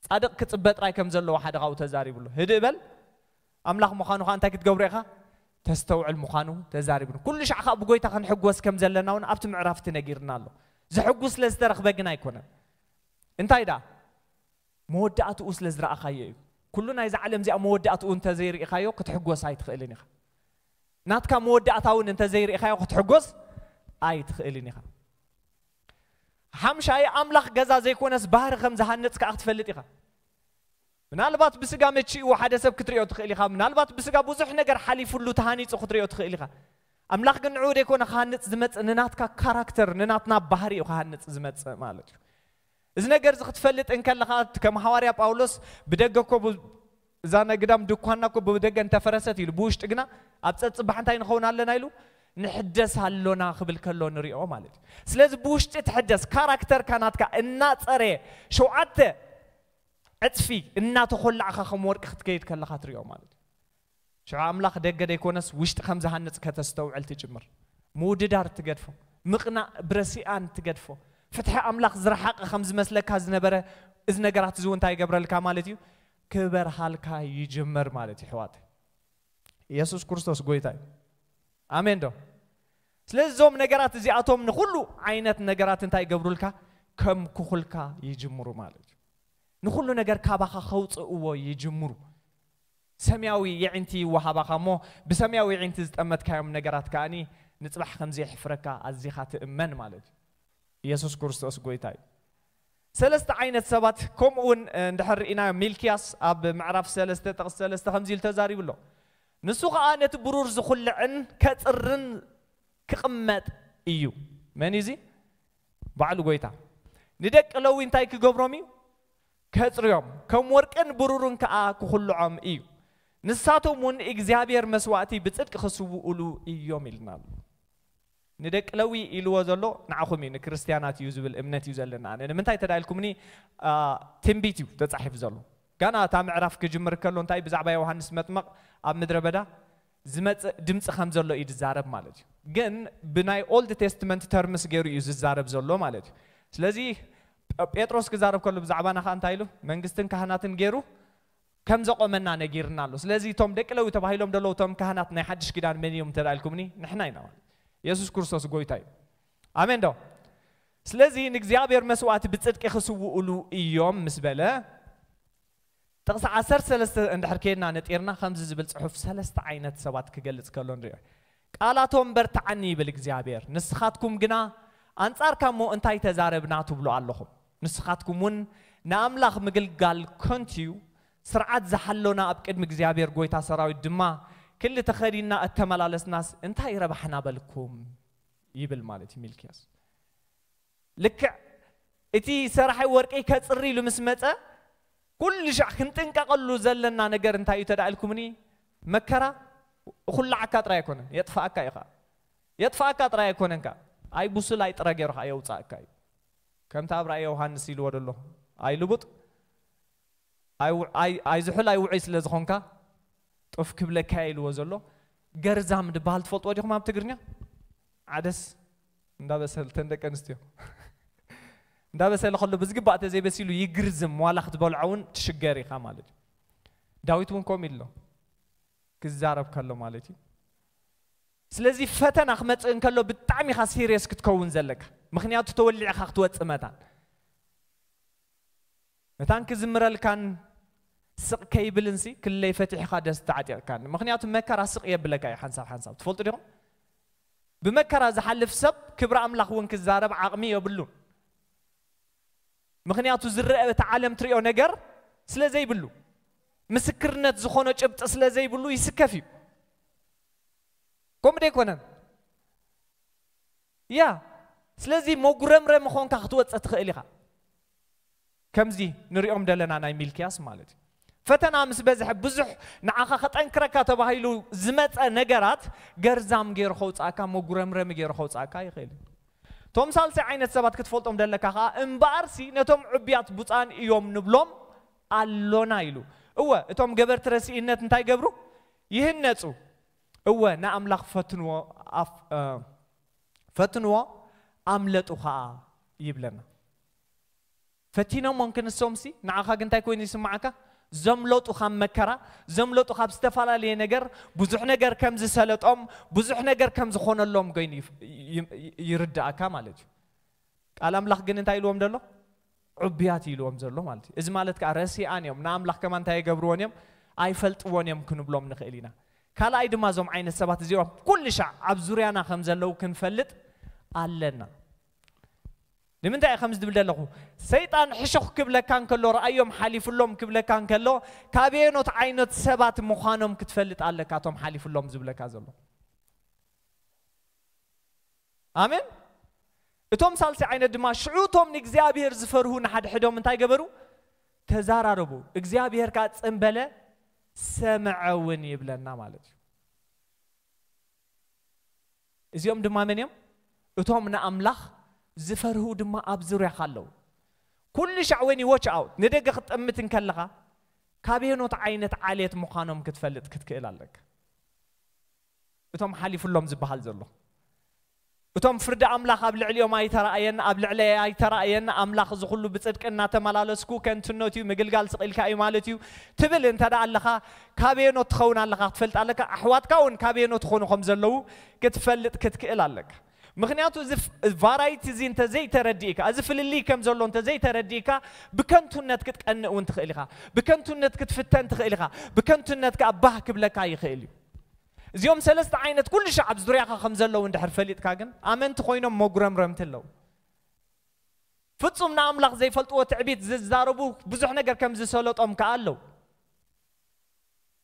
ጻድቕ ክጽበ ጥራይ ከም ዘለዎ ሓደ ካብኡ ተዛሪቡ ኣሎ። ህድእ በል፣ ኣምላኽ ምዃኑ ኸኣ እንታይ ክትገብሮ ኢኻ? ተስተውዕል ምዃኑ ተዛሪቡ። ኩሉ ሻዕ ኸኣ ብጎይታ ክንሕጎስ ከም ዘለና እውን ኣብቲ ምዕራፍ እቲ ነጊርና ኣሎ። ዘሕጉስ ስለ ዝተረኽበ ግን ኣይኮነን። እንታይ ደኣ? መወዳእትኡ ስለ ዝረኣኻዮ እዩ። ኩሉ ናይዛ ዓለም እዚኣ መወዳእትኡ እንተዘይርኢኻዮ ክትሕጎስ ኣይትኽእልን ኢኻ። ናትካ መወዳእታ እውን እንተዘይርኢኻዮ ክትሕጎስ ኣይትኽእልን ኢኻ። ሓምሻይ፣ ኣምላኽ ገዛ ዘይኮነስ ባህሪ ከም ዝሃንጽ ከኣ ክትፈልጥ ኢኻ። ምናልባት ብስጋ መቺእዎ ሓደ ሰብ ክትሪኦ ትኽእል ኢኻ። ምናልባት ብስጋ ብዙሕ ነገር ሓሊፉሉ ተሃኒጹ ክትሪኦ ትኽእል ኢኻ። ኣምላኽ ግን ንዕኡ ደይኮነ ክሃንጽ ዝመጽእ ንናትካ ካራክተር፣ ንናትና ባህሪ እዩ ክሃንጽ ዝመጽእ ማለት እዩ። እዚ ነገር እዚ ክትፈልጥ እንከለኻ፣ እቲ ከም ሃዋርያ ጳውሎስ ብደገ እኮ ብ-፣ እዛ ናይ ግዳም ድኳንና እኮ ብደገ እንተፈረሰት ኢሉ፣ ብውሽጢ ግና ኣብ ጸጽባሕ እንታይ ንኸውን ኣለና ኢሉ፣ ንሕደስ ኣሎና ክብል ከሎ ንሪኦ ማለት እዩ። ስለዚ ብውሽጢ ትሕደስ፣ ካራክተርካ ናትካ እናጸረየ፣ ሸውዓተ ዕጽፊ እናተኾላዕካ ከም ወርቂ ክትከይድ ከለኻ ትሪኦ ማለት እዩ። ሽዑ ኣምላኽ ደገ ደይኮነስ ውሽጢ ከም ዝሃንጽ ከተስተውዕል ትጅምር። ምውድዳር ትገድፎ፣ ምቕናእ ብረሲኣን ትገድፎ፣ ፍትሒ ኣምላኽ ዝረሓቐ ከም ዝመስለካ ዝነበረ እዚ ነገራት እዚ እውን እንታይ ይገብረልካ ማለት እዩ? ክበርሃልካ ይጅምር ማለት እዩ፣ ኣሕዋት። ኢየሱስ ክርስቶስ ጎይታ እዩ። ኣሜን ዶ? ስለዚ እዞም ነገራት እዚኣቶም ንኹሉ ዓይነት ነገራት እንታይ ይገብሩልካ? ከምክኹልካ ይጅምሩ ማለት እዩ። ንኹሉ ነገር ካባኻ ከውፅእዎ ይጅምሩ። ሰማያዊ የዒንቲ ይወሃባኻ እሞ፣ ብሰማያዊ የዒንቲ ዝጠመትካዮም ነገራት ከኣኒ ንጽባሕ ከም ዘየሕፍረካ ኣዚኻ ትእመን ማለት እዩ። ኢየሱስ ክርስቶስ ጎይታ እዩ። ሰለስተ ዓይነት ሰባት፣ ከምኡ እውን እንድሕር ርኢና፣ ሚልክያስ ኣብ ምዕራፍ ሰለስተ ጥቕሲ ሰለስተ ከምዚ ኢሉ ተዛሪቡ ኣሎ። ንሱ ኸኣ ነቲ ብሩር ዝኹልዕን ከጽርን ክቕመጥ እዩ። መን እዩ እዚ? ባዕሉ ጎይታ። ንደቂ ለዊ እንታይ ክገብሮም እዩ? ከጽርዮም፣ ከም ወርቅን ብሩርን ከኣ ክኹልዖም እዩ። ንሳቶም እውን እግዚኣብሔር መስዋእቲ ብጽድቂ ክስውኡሉ እዮም ኢልና ኣሎ። ንደቂ ለዊ ኢልዎ ዘሎ ንዓኹም እዩ፣ ንክርስትያናት እዩ ዝብል እምነት እዩ ዘለና። ኣነ ንምንታይ ተዳኢልኩምኒ? አ፣ ትንቢት እዩ ተጻሒፉ ዘሎ። ጋና እታ ምዕራፍ ክጅምር ከሎ እንታይ ብዛዕባ ዮሃንስ መጥመቕ ኣብ ምድረ በዳ ዝመጽእ ድምጺ ከም ዘሎ እዩ ዝዛረብ ማለት እዩ። ግን ብናይ ኦልድ ቴስትመንት ተርምስ ገይሩ እዩ ዝዛረብ ዘሎ ማለት እዩ። ስለዚ ጴ-፣ ጴጥሮስ ክዛረብ ከሎ ብዛዕባና ኸኣ እንታይ ኢሉ? መንግስትን ካህናትን ገይሩ ከም ዘቆመና ነጊርና ኣሎ። ስለዚ እቶም ደቂ ለዊ ተባሂሎም ዘለዉ እቶም ካህናት ናይ ሓድሽ ኪዳን መን እዮም እንተ ኢልኩምኒ? ንሕና ኢና ማለት። የሱስ ክርስቶስ ጎይታ እዩ። ኣሜን ዶ? ስለዚ ንእግዚኣብሔር መስዋእቲ ብጽድቂ ክስውኡሉ እዮም ምስ በለ፣ ጥቕሲ ዓሰርተ ሰለስተ እንድሕር ከይድና ነጢርና ከምዚ ዝብል ጽሑፍ ሰለስተ ዓይነት ሰባት ክገልጽ ከሎ ንሪኦ። ቃላቶም በርትዓኒ ይብል እግዚኣብሔር፣ ንስኻትኩም ግና ኣንጻርካ እሞ እንታይ ተዛረብና ትብሉ ኣለኹም። ንስኻትኩም እውን ንኣምላኽ ምግልጋል ከንቱ እዩ፣ ስርዓት ዝሓሎና ኣብ ቅድሚ እግዚኣብሔር ጎይታ ሰራዊት ድማ ክሊ ተኸዲንና እተመላለስናስ እንታይ ረባሕና በልኩም ይብል ማለት እዩ ሚልክያስ። ልክዕ እቲ ሰራሒ ወርቂ ከጽሪ ኢሉ ምስ መጸ፣ ኩሉ ሻዕ ክንጥንቀቐሉ ዘለና ነገር እንታይ እዩ ተዳእልኩምኒ? መከራ እኹላዓካ ጥራይ ኣይኮነን፣ የጥፍኣካ እዩ ኸዓ። የጥፍኣካ ጥራይ ኣይኮነን ከ፣ ኣይ ብሱል ኣይ ጥረ ገይሩ ኸዓ የውጻእካ እዩ። ከምቲ ኣብ ራእይ ዮሃንስ ኢልዎ ደሎ፣ ኣይ ልቡጥ፣ ኣይ ው-፣ ኣይ-፣ ኣይ ዝሑል ኣይ ውዑይ ስለ ዝኾንካ፣ ጡፍ ክብለካ እየ ኢልዎ ዘሎ። ገርዛም ድበሃል ትፈልጥዎ ዲኹም ኣብ ትግርኛ? ዓደስ እንዳበሰል-፣ ተን ደቂ ኣንስትዮ። እንዳበሰለ ከሎ ብዝግባእ ተዘይበሲሉ ይግርዝም፣ ዋላ ክትበልዖ እውን ትሽገር ኢኻ ማለት እዩ። ዳዊት እውን ከምኡ ኢሉ ኣሎ፣ ክዛረብ ከሎ ማለት እዩ። ስለዚ ፈተና ክመጽእ እንከሎ ብጣዕሚ ኢኻ ሲሪየስ ክትከውን ዘለካ፣ ምኽንያቱ ተወሊዕኻ ክትወጽእ መታን። መታን ክዝምረልካን ስቕ ከይብልንሲ ክለይ ፈቲሕኻ ደስ ተዓጢቕካን። ምኽንያቱ መከራ ስቕ የብለካ እዩ ሓንሳብ ሓንሳብ። ትፈልጡ ዲኹም? ብመከራ ዝሓልፍ ሰብ ክብሪ ኣምላኽ እውን ክዛረብ ዓቕሚ የብሉን። ምኽንያቱ ዝረአ እቲ ዓለም ትሪኦ ነገር ስለ ዘይብሉ፣ ምስክርነት ዝኾኖ ጭብጢ ስለ ዘይብሉ ይስከፍ እዩ። ከምኡ ዶ ኣይኮነን? ያ፣ ስለዚ መጉረምረም ኾንካ ክትወጽእ ትኽእል ኢኻ። ከምዚ ንሪኦም ደለና ናይ ሚልክያስ ማለት እዩ። ፈተና ምስ በዝሐ ብዙሕ ንዓኻ ከጠንክረካ ተባሂሉ ዝመጸ ነገራት ገርዛም ገይሩ ከውጻእካ፣ መጉረምረሚ ገይሩ ከውጻእካ ይኽእል እዩ። እቶም ሳልሳይ ዓይነት ሰባት ክትፈልጦም ደለካ ኸኣ፣ እምበኣርሲ ነቶም ዕቡያት ብፁዓን እዮም ንብሎም ኣሎና ኢሉ። እወ፣ እቶም ገበርቲ ረሲእነት እንታይ ገብሩ? ይህነጹ። እወ ንኣምላኽ ፈትንዎ ኣፍ- እ፣ ፈትንዎ ኣምለጡ ኸኣ ይብለና። ፈቲኖሞም ክንሶምሲ ንዓኻ ግን እንታይ ኮይኑ ይስምዓካ? ዘምለጡ ካብ መከራ፣ ዘምለጡ ካብ ዝተፈላለየ ነገር፣ ብዙሕ ነገር ከም ዝሰለጦም፣ ብዙሕ ነገር ከም ዝኾነሎም ኮይኑ ይፍ- ይ- ይ- ይርድኣካ ማለት እዩ። ቃል ኣምላኽ ግን እንታይ ኢልዎም ዘሎ? ዕቡያት ኢልዎም ዘሎ ማለት እዩ። እዚ ማለት ከዓ ረሲኣን እዮም፣ ንኣምላኽ ከማን እንታይ የገብርዎን እዮም? ኣይፈልጥዎን እዮም ክንብሎም ንኽእል ኢና። ካልኣይ ድማ እዞም ዓይነት ሰባት እዚኦም ኩሉ ሻዕ ኣብ ዙርያና ከም ዘለዉ ክንፈልጥ ኣለና። ንምንታይ እየ ከምዚ ዝብል ዘለኹ? ሰይጣን ሕሹኽ ክብለካ እንከሎ፣ ረኣዮም ሓሊፍሎም ክብለካ እንከሎ፣ ካበየኖት ዓይነት ሰባት ምዃኖም ክትፈልጥ ኣለካ። እቶም ሓሊፍሎም ዝብለካ ዘሎ ኣሜን። እቶም ሳልሲ ዓይነት ድማ ሽዑ እቶም ንእግዚኣብሔር ዝፈርሁ ንሓድሕዶም እንታይ ገበሩ? ተዛራረቡ። እግዚኣብሔር ከዓ ጽምበለ፣ ሰምዐ እውን ይብለና ማለት እዩ። እዚኦም ድማ መን እዮም? እቶም ንኣምላኽ ዝፈርሁ ድማ ኣብ ዙርያኻ ኣለዉ። ኩሉ ሻዕ ወኒ ዎች ኣውት ንደገ ክትጠምት እንከለኻ፣ ካበየኖት ዓይነት ዓሌት ምዃኖም ክትፈልጥ ክትክእል ኣለካ። እቶም ሓሊፉሎም ዝበሃል ዘሎ፣ እቶም ፍርዲ ኣምላኽ ኣብ ልዕሊኦም ኣይተራእየን፣ ኣብ ልዕለይ ኣይተራእየን፣ ኣምላኽ እዚ ኩሉ ብጽድቂ እናተመላለስኩ ከንትነት እዩ፣ ምግልጋል ስቕ ኢልካ እዩ ማለት እዩ ትብል እንተ ደኣ ኣለኻ፣ ካበየኖት ትኸውን ኣለኻ ክትፈልጥ ኣለካ። ኣሕዋትካ እውን ካበየኖት ትኾኑ ከም ዘለዉ ክትፈልጥ ክትክእል ኣለካ። ምክንያቱ እዚ ፍ- ቫራይቲ እዚ እንተ ዘይተረዲእካ፣ እዚ ፍልልይ ከም ዘሎ እንተ ዘይተረዲእካ፣ ብከንቱነት ክትቀንእ እውን ትኽእል ኢኻ። ብከንቱነት ክትፍተን ትኽእል ኢኻ። ብከንቱነት ከኣ ባህ ክብለካ ይኽእል እዩ። እዚኦም ሰለስተ ዓይነት ኩሉ ሻዕ ኣብ ዙርያኻ ከም ዘለዉ እንድሕር ፈሊጥካ ግን፣ ኣመንቲ ኮይኖም መጉረምረምቲ ኣለዉ። ፍጹም ንኣምላኽ ዘይፈልጥዎ ትዕቢት ዝዛረቡ ብዙሕ ነገር ከም ዝሰለጦም ከኣ ኣለዉ።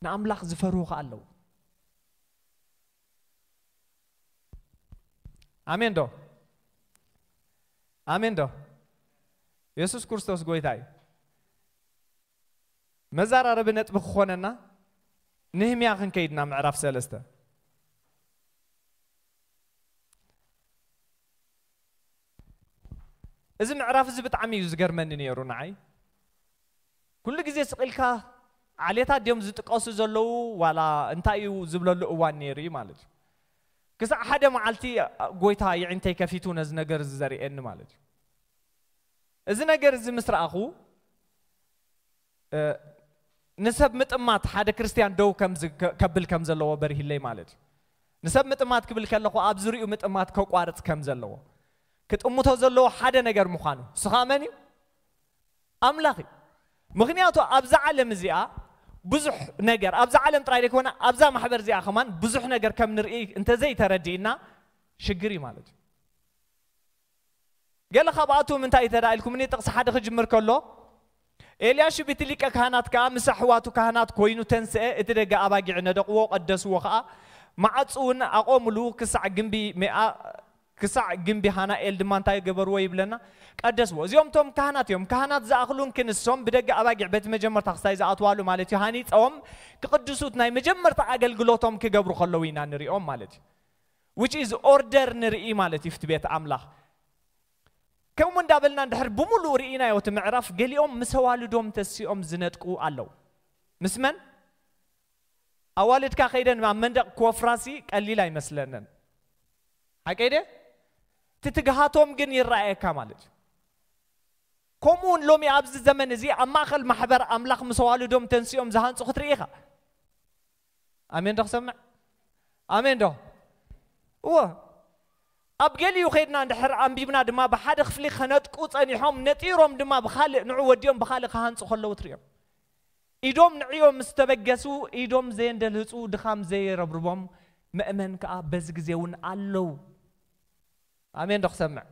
ንኣምላኽ ዝፈርሁ ከኣ ኣለዉ። ኣሜን ዶ? ኣሜን ዶ? የሱስ ክርስቶስ ጎይታ እዩ። መዛራረቢ ነጥቢ ክኾነና ንህምያ ክንከይድና ምዕራፍ ሰለስተ። እዚ ምዕራፍ እዚ ብጣዕሚ እዩ ዝገርመኒ ነይሩ ንዓይ። ኩሉ ግዜ ስቕ ኢልካ ዓሌታት ድዮም ዝጥቀሱ ዘለዉ ዋላ እንታይ እዩ ዝብለሉ እዋን ነይሩ እዩ ማለት እዩ። ክሳዕ ሓደ መዓልቲ ጎይታ የዒንተይ ከፊቱ ነዚ ነገር እዚ ዘርእየኒ ማለት እዩ። እዚ ነገር እዚ ምስ ረኣኹ፣ እ፣ ንሰብ ምጥማት ሓደ ክርስትያን ደው ከም ዝ- ከ- ከብል ከም ዘለዎ በሪሂለይ ማለት እዩ። ንሰብ ምጥማት ክብል ከለኹ ኣብ ዙሪኡ ምጥማት ከቋርጽ ከም ዘለዎ፣ ክጥምቶ ዘለዎ ሓደ ነገር ምዃኑ። እሱ ኸኣ መን እዩ? ኣምላኽ እዩ። ምኽንያቱ ኣብዛ ዓለም እዚኣ ብዙሕ ነገር፣ ኣብዛ ዓለም ጥራይ ዘይኮነ ኣብዛ ማሕበር እዚኣ ከማን ብዙሕ ነገር ከም ንርኢ እንተዘይተረዲእና ሽግር እዩ ማለት እዩ። ገለ ካብኣቶም እንታይ እዩ ተዳኢልኩምኒ? ጥቕሲ ሓደ ክጅምር ከሎ፣ ኤልያሽብ እቲ ሊቀ ካህናት ከኣ ምስ ኣሕዋቱ ካህናት ኮይኑ ተንስአ፣ እቲ ደገ ኣባጊዕ ነደቕዎ፣ ቀደስዎ ከኣ፣ ማዕጹ እውን ኣቖምሉ፣ ክሳዕ ግምቢ ሜኣ ክሳዕ ግምቢ ሃናኤል ድማ እንታይ ገበርዎ ይብለና? ቀደስዎ። እዚኦም እቶም ካህናት እዮም። ካህናት ዝኣኽሉን ክንሶም ብደገ ኣባጊዕ በቲ መጀመርታ ክሳይ ዝኣትዋሉ ማለት እዩ፣ ሃኒጸዎም ክቕድሱት ናይ መጀመርታ ኣገልግሎቶም ክገብሩ ከለዉ ኢና ንሪኦም ማለት እዩ። Which is order ንርኢ ማለት እዩ፣ ፍቲ ቤት ኣምላኽ። ከምኡ እንዳበልና እንድሕር ብምሉእ ርኢናዮ እቲ ምዕራፍ፣ ገሊኦም ምስ ኣዋልዶም ተሲኦም ዝነጥቁ ኣለዉ። ምስ መን? ኣዋልድካ ከይደን ኣብ መንደቕ ክወፍራሲ ቀሊል ኣይመስለንን። ሓቀይ ደ? እቲ ትግሃቶም ግን ይረኣየካ ማለት እዩ። ከምኡ እውን ሎሚ ኣብዚ ዘመን እዚ ኣብ ማእከል ማሕበር ኣምላኽ ምስ ኣዋልዶም ተንሲኦም ዝሃንጹ ክትርኢ ኢኻ። ኣሜን ዶ ክሰምዕ? ኣሜን ዶ? እዎ። ኣብ ገሊኡ ከይድና እንድሕር ኣንቢብና ድማ ብሓደ ክፍሊ ከነጥቁ ጸኒሖም ነጢሮም ድማ ብኻልእ ንዑ ወዲኦም ብኻልእ ክሃንጹ ከለዉ ትርእዮም። ኢዶም ንዕዮም ምስ ተበገሱ ኢዶም ዘየንደልህጹ ድኻም ዘየረብርቦም መእመን ከኣ በዚ ግዜ እውን ኣለዉ። ኣሜን ዶ ክሰምዕ?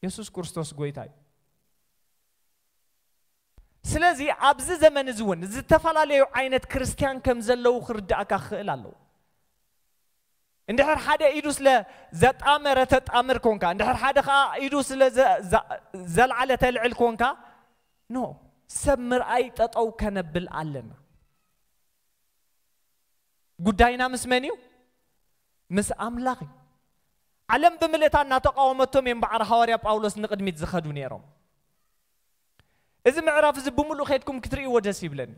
የሱስ ክርስቶስ ጎይታ እዩ። ስለዚ ኣብዚ ዘመን እዚ እውን ዝተፈላለዩ ዓይነት ክርስትያን ከም ዘለዉ ክርድኣካ ክኽእል ኣለዎ። እንድሕር ሓደ ኢዱ ስለ ዘጣመረ ተጣምር ኮንካ፣ እንድሕር ሓደ ኸኣ ኢዱ ስለ ዘ- ዘ- ዘልዓለ ተልዕል ኮንካ፣ ኖ፣ ሰብ ምርኣይ ጠጠው ከነብል ኣለና። ጉዳይና ምስ መን እዩ? ምስ ኣምላኽ እዩ። ዓለም ብምልእታ እናተቃወመቶም እዮም በዓር ሃዋርያ ጳውሎስ ንቕድሚት ዝኸዱ ነይሮም። እዚ ምዕራፍ እዚ ብምሉእ ከድኩም ክትርእይዎ ደስ ይብለኒ።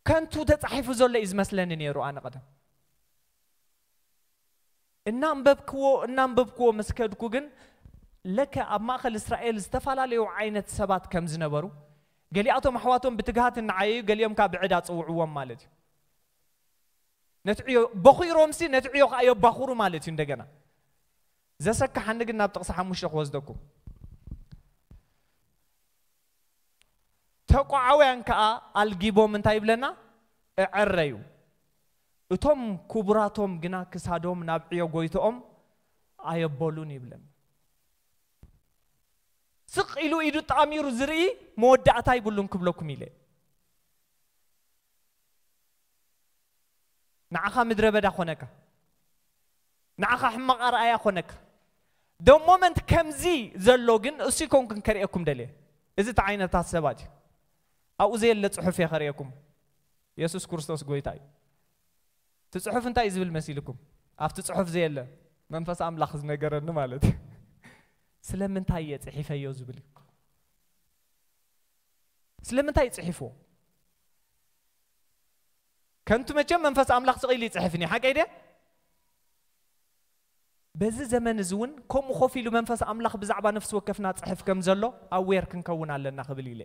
ከንቱ ተጻሒፉ ዘሎ እዩ ዝመስለኒ ነይሩ ኣነ ቀደም። እናንበብክዎ እናንበብክዎ ምስ ከድኩ ግን ለከ ኣብ ማእከል እስራኤል ዝተፈላለዩ ዓይነት ሰባት ከም ዝነበሩ፣ ገሊኣቶም ኣሕዋቶም ብትግሃት እናዓየዩ፣ ገሊኦም ከኣ ብዕዳ ጽውዕዎም ማለት እዩ። ነቲ ዕዮ በኹሮምሲ ነቲ ዕዮ ከኣ የባኹሩ ማለት እዩ። እንደገና ዘሰክሓኒ ግን ናብ ጥቕሲ ሓሙሽተ ክወስደኩም። ተቋዓውያን ከኣ ኣልጊቦም እንታይ ይብለና? እዐረዩ። እቶም ክቡራቶም ግና ክሳዶም ናብ ዕዮ ጎይትኦም ኣየበሉን ይብለና። ስቕ ኢሉ ኢዱ ጣሚሩ ዝርኢ መወዳእታ ይብሉን ክብለኩም ኢለ። ንዓኻ ምድረ በዳ ኮነካ፣ ንዓኻ ሕማቕ ኣርኣያ ኮነካ። ደ ሞመንት ከምዚ ዘሎ ግን እሱ ይኮንኩን ከርእየኩም ደልየ። እዚ እቲ ዓይነታት ሰባት እዩ። ኣብኡ ዘየለ ጽሑፍ እየ ከርእየኩም። የሱስ ክርስቶስ ጎይታ እዩ። እቲ ጽሑፍ እንታይ እዩ ዝብል መሲልኩም? ኣብቲ ጽሑፍ ዘየለ መንፈስ ኣምላኽ ዝነገረኒ ማለት እዩ። ስለምንታይ እየ ጽሒፈዮ ዝብል እዩ። ስለምንታይ እዩ ጽሒፍዎ? ከንቱ መቸም መንፈስ ኣምላኽ ስቕ ኢሉ ይጽሕፍን እዩ። ሓቀይ ድየ? በዚ ዘመን እዚ እውን ከምኡ ኮፍ ኢሉ መንፈስ ኣምላኽ ብዛዕባ ነፍሲ ወከፍና ጽሕፍ ከም ዘሎ ኣዌር ክንከውን ኣለና ክብል ኢለ።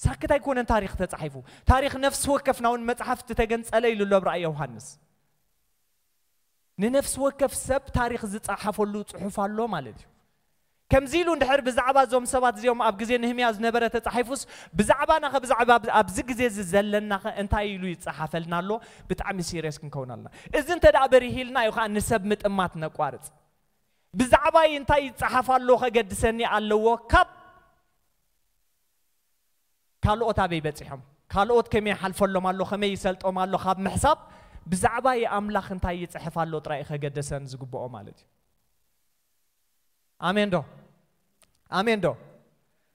ሳክት ኣይኮነን ታሪኽ ተጻሒፉ። ታሪኽ ነፍሲ ወከፍና እውን መጽሓፍ ዝተገንጸለ ኢሉ ኣሎ ኣብ ራእይ ዮሃንስ። ንነፍሲ ወከፍ ሰብ ታሪኽ ዝጸሓፈሉ ጽሑፍ ኣሎ ማለት እዩ። ከምዚ ኢሉ እንድሕር ብዛዕባ እዞም ሰባት እዚኦም ኣብ ግዜ ነህምያ ዝነበረ ተጻሒፉስ፣ ብዛዕባና ኸ ብዛዕባ ኣብዚ ግዜ እዚ ዘለናኸ እንታይ ኢሉ ይጸሓፈልና ኣሎ? ብጣዕሚ ሲሪየስ ክንከውን ኣለና። እዚ እንተ ደኣ በሪሂልና እዩ ኸኣ ንሰብ ምጥማት ነቋርጽ። ብዛዕባይ እንታይ ይጸሓፍ ኣሎ ኸገድሰኒ ኣለዎ ካብ ካልኦት ኣበይ በጺሖም፣ ካልኦት ከመይ ይሓልፈሎም ኣሎ፣ ከመይ ይሰልጦም ኣሎ ካብ ምሕሳብ፣ ብዛዕባ ኣምላኽ እንታይ ይጽሕፍ ኣሎ ጥራይ እዩ ከገደሰን ዝግብኦ ማለት እዩ። ኣሜን ዶ? ኣሜን ዶ?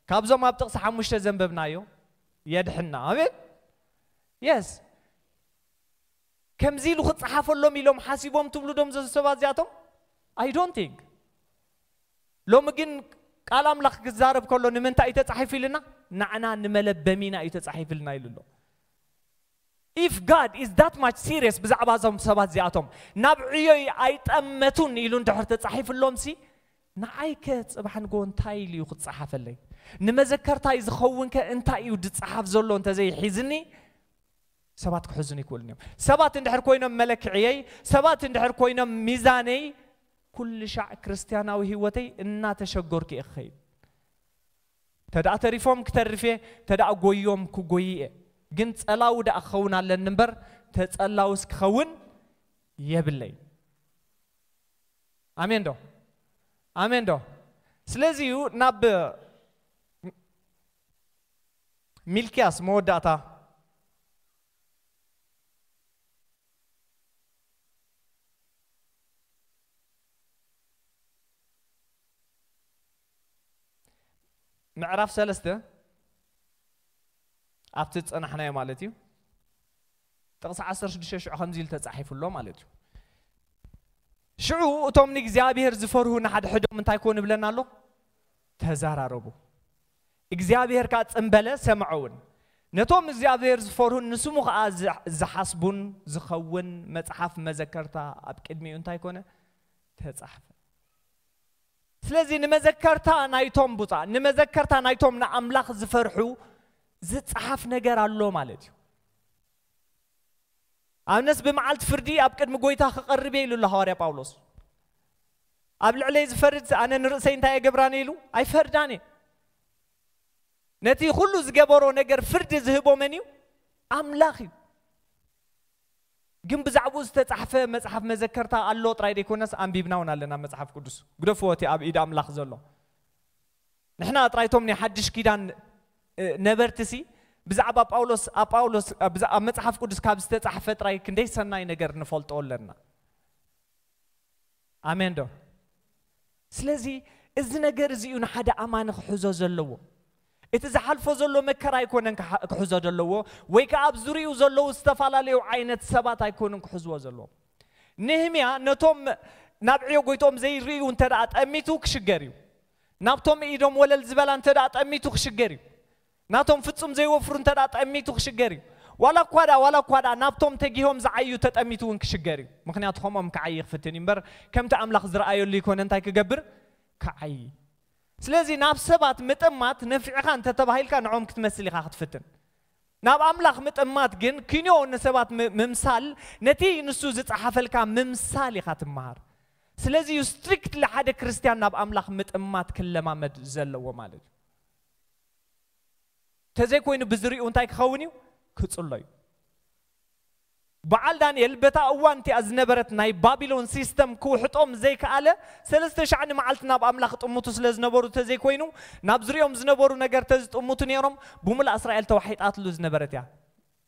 ካብዞም ኣብ ጥቕሲ ሓሙሽተ ዘንበብናዮ የድሕና። ኣሜን። የስ። ከምዚ ኢሉ ክጸሓፈሎም ኢሎም ሓሲቦም ትብሉ ዶም ዘ ሰባት እዚኣቶም? I don't think። ሎሚ ግን ቃል ኣምላኽ ክዛረብ ከሎ ንምንታይ እዩ ተጻሒፉ ኢልና? ንዓና ንመለበሚና እዩ ተጻሒፉ ኢልና ኢሉ ኣሎ። If God is that much serious ብዛዕባ እዞም ሰባት እዚኣቶም ናብ ዕዮይ ኣይጠመቱን ኢሉ እንድሕር ተጻሒፍሎም ሲ ንዓይ ከ ጽባሕ ንጎ እንታይ ኢሉ እዩ ክጸሓፈለይ? ንመዘከርታይ ዝኸውን ከ እንታይ እዩ ዝጸሓፍ ዘሎ እንተዘይሒዝኒ ሰባት ክሕዙን ይክእሉን እዮም። ሰባት እንድሕር ኮይኖም መለክዕየይ፣ ሰባት እንድሕር ኮይኖም ሚዛነይ፣ ኩሉ ሻዕ ክርስትያናዊ ህይወተይ እናተሸገርኩ እየ ክኸይድ። ተደኣ ተሪፎም ክተርፍ እየ፣ ተደኣ ጎዮም ክጎይ እየ። ግን ጸላዊ ደኣ ክኸውን ኣለኒ እምበር ተጸላውስ ክኸውን የብለይ። ኣሜን ዶ? ኣሜን ዶ? ስለዚ እዩ ናብ ሚልክያስ መወዳእታ ምዕራፍ ሰለስተ ኣብቲ ዝጸናሕናዮ ማለት እዩ። ጥቕሲ ዓሰርተ ሽዱሽተ ሽዑ ከምዚ ኢሉ ተጻሒፉ ኣሎ ማለት እዩ። ሽዑ እቶም ንእግዚኣብሔር ዝፈርሁ ንሓድሕዶም እንታይ ኮኑ ይብለና ኣሎ? ተዛራረቡ። እግዚኣብሔር ከኣ ጽምበለ ሰምዖ እውን። ነቶም እግዚኣብሔር ዝፈርሁን ንስሙ ከኣ ዝ-፣ ዝሓስቡን ዝኸውን መጽሓፍ መዘከርታ ኣብ ቅድሚኡ እንታይ ኮነ? ተጻሕፈ። ስለዚ ንመዘከርታ ናይቶም ብፁዓን፣ ንመዘከርታ ናይቶም ንኣምላኽ ዝፈርሑ ዝጸሓፍ ነገር ኣሎ ማለት እዩ። ኣብነስ ብመዓልቲ ፍርዲ ኣብ ቅድሚ ጎይታ ክቐርብ እየ ኢሉ ኣሎ ሃዋርያ ጳውሎስ። ኣብ ልዕለይ ዝፈርድ ኣነ ንርእሰይ እንታይ ኣይገብራን ኢሉ ኣይፈርዳን እየ። ነቲ ኩሉ ዝገበሮ ነገር ፍርዲ ዝህቦ መን እዩ? ኣምላኽ እዩ። ግን ብዛዕባኡ ዝተጻሕፈ መጽሓፍ መዘከርታ ኣሎ ጥራይ ደይኮነስ ኣንቢብና እውን ኣለና መጽሓፍ ቅዱስ። ግደፍዎ እቲ ኣብ ኢድ ኣምላኽ ዘሎ። ንሕና ጥራይቶም ናይ ሓድሽ ኪዳን፣ እ፣ ነበርትሲ ብዛዕባ ጳውሎስ፣ ኣብ ጳውሎስ፣ ኣብ ብዛ-፣ ኣብ መጽሓፍ ቅዱስ ካብ ዝተጻሕፈ ጥራይ ክንደይ ሰናይ ነገር ንፈልጦ ኣለና። ኣሜን ዶ? ስለዚ እዚ ነገር እዚ እዩ ንሓደ ኣማኒ ክሕዞ ዘለዎ። እቲ ዝሓልፎ ዘሎ መከራ ኣይኮነን ክሓ-፣ ክሕዞ ዘለዎ፣ ወይ ከኣ ኣብ ዙርያኡ ዘለዉ ዝተፈላለዩ ዓይነት ሰባት ኣይኮኑን ክሕዝዎ ዘለዎም። ነህምያ ነቶም ናብ ዕዮ ጎይትኦም ዘይርእዩ እንተ ደኣ ጠሚቱ ክሽገር እዩ። ናብቶም ኢዶም ወለል ዝበላ እንተ ደኣ ጠሚቱ ክሽገር እዩ። ናቶም ፍጹም ዘይወፍሩ እንተ ደኣ ጠሚቱ ክሽገር እዩ። ዋላ እኳ ደኣ፣ ዋላ እኳ ደኣ ናብቶም ተጊሆም ዝዓዩ ተጠሚቱ እውን ክሽገር እዩ። ምኽንያቱ ከምኦም ክዓዪ ክፍትን እዩ እምበር፣ ከምቲ ኣምላኽ ዝረኣየሉ ይኮነ እንታይ ክገብር? ክዓዪ። ስለዚ ናብ ሰባት ምጥማት ነፊዕኻ እንተ ተባሂልካ ንዕኦም ክትመስል ኢኻ ክትፍትን። ናብ ኣምላኽ ምጥማት ግን ኪንዮ ንሰባት ም-፣ ምምሳል፣ ነቲ ንሱ ዝጸሓፈልካ ምምሳል ኢኻ ትመሃር። ስለዚ እዩ ስትሪክትሊ ሓደ ክርስትያን ናብ ኣምላኽ ምጥማት ክለማመድ ዘለዎ ማለት እዩ። ተዘይኮይኑ ብዝሪኡ እንታይ ክኸውን እዩ? ክጽሎ እዩ። በዓል ዳንኤል በታ እዋን እቲኣ ዝነበረት ናይ ባቢሎን ሲስተም ክውሕጦም ዘይከኣለ፣ ሰለስተ ሻዕ ንመዓልቲ ናብ ኣምላኽ ጥምቱ ስለ ዝነበሩ ተዘይኮይኑ፣ ናብ ዝሪኦም ዝነበሩ ነገር ተዝጥምቱ ነይሮም፣ ብምሉእ እስራኤል ተዋሒጣትሉ ዝነበረት እያ።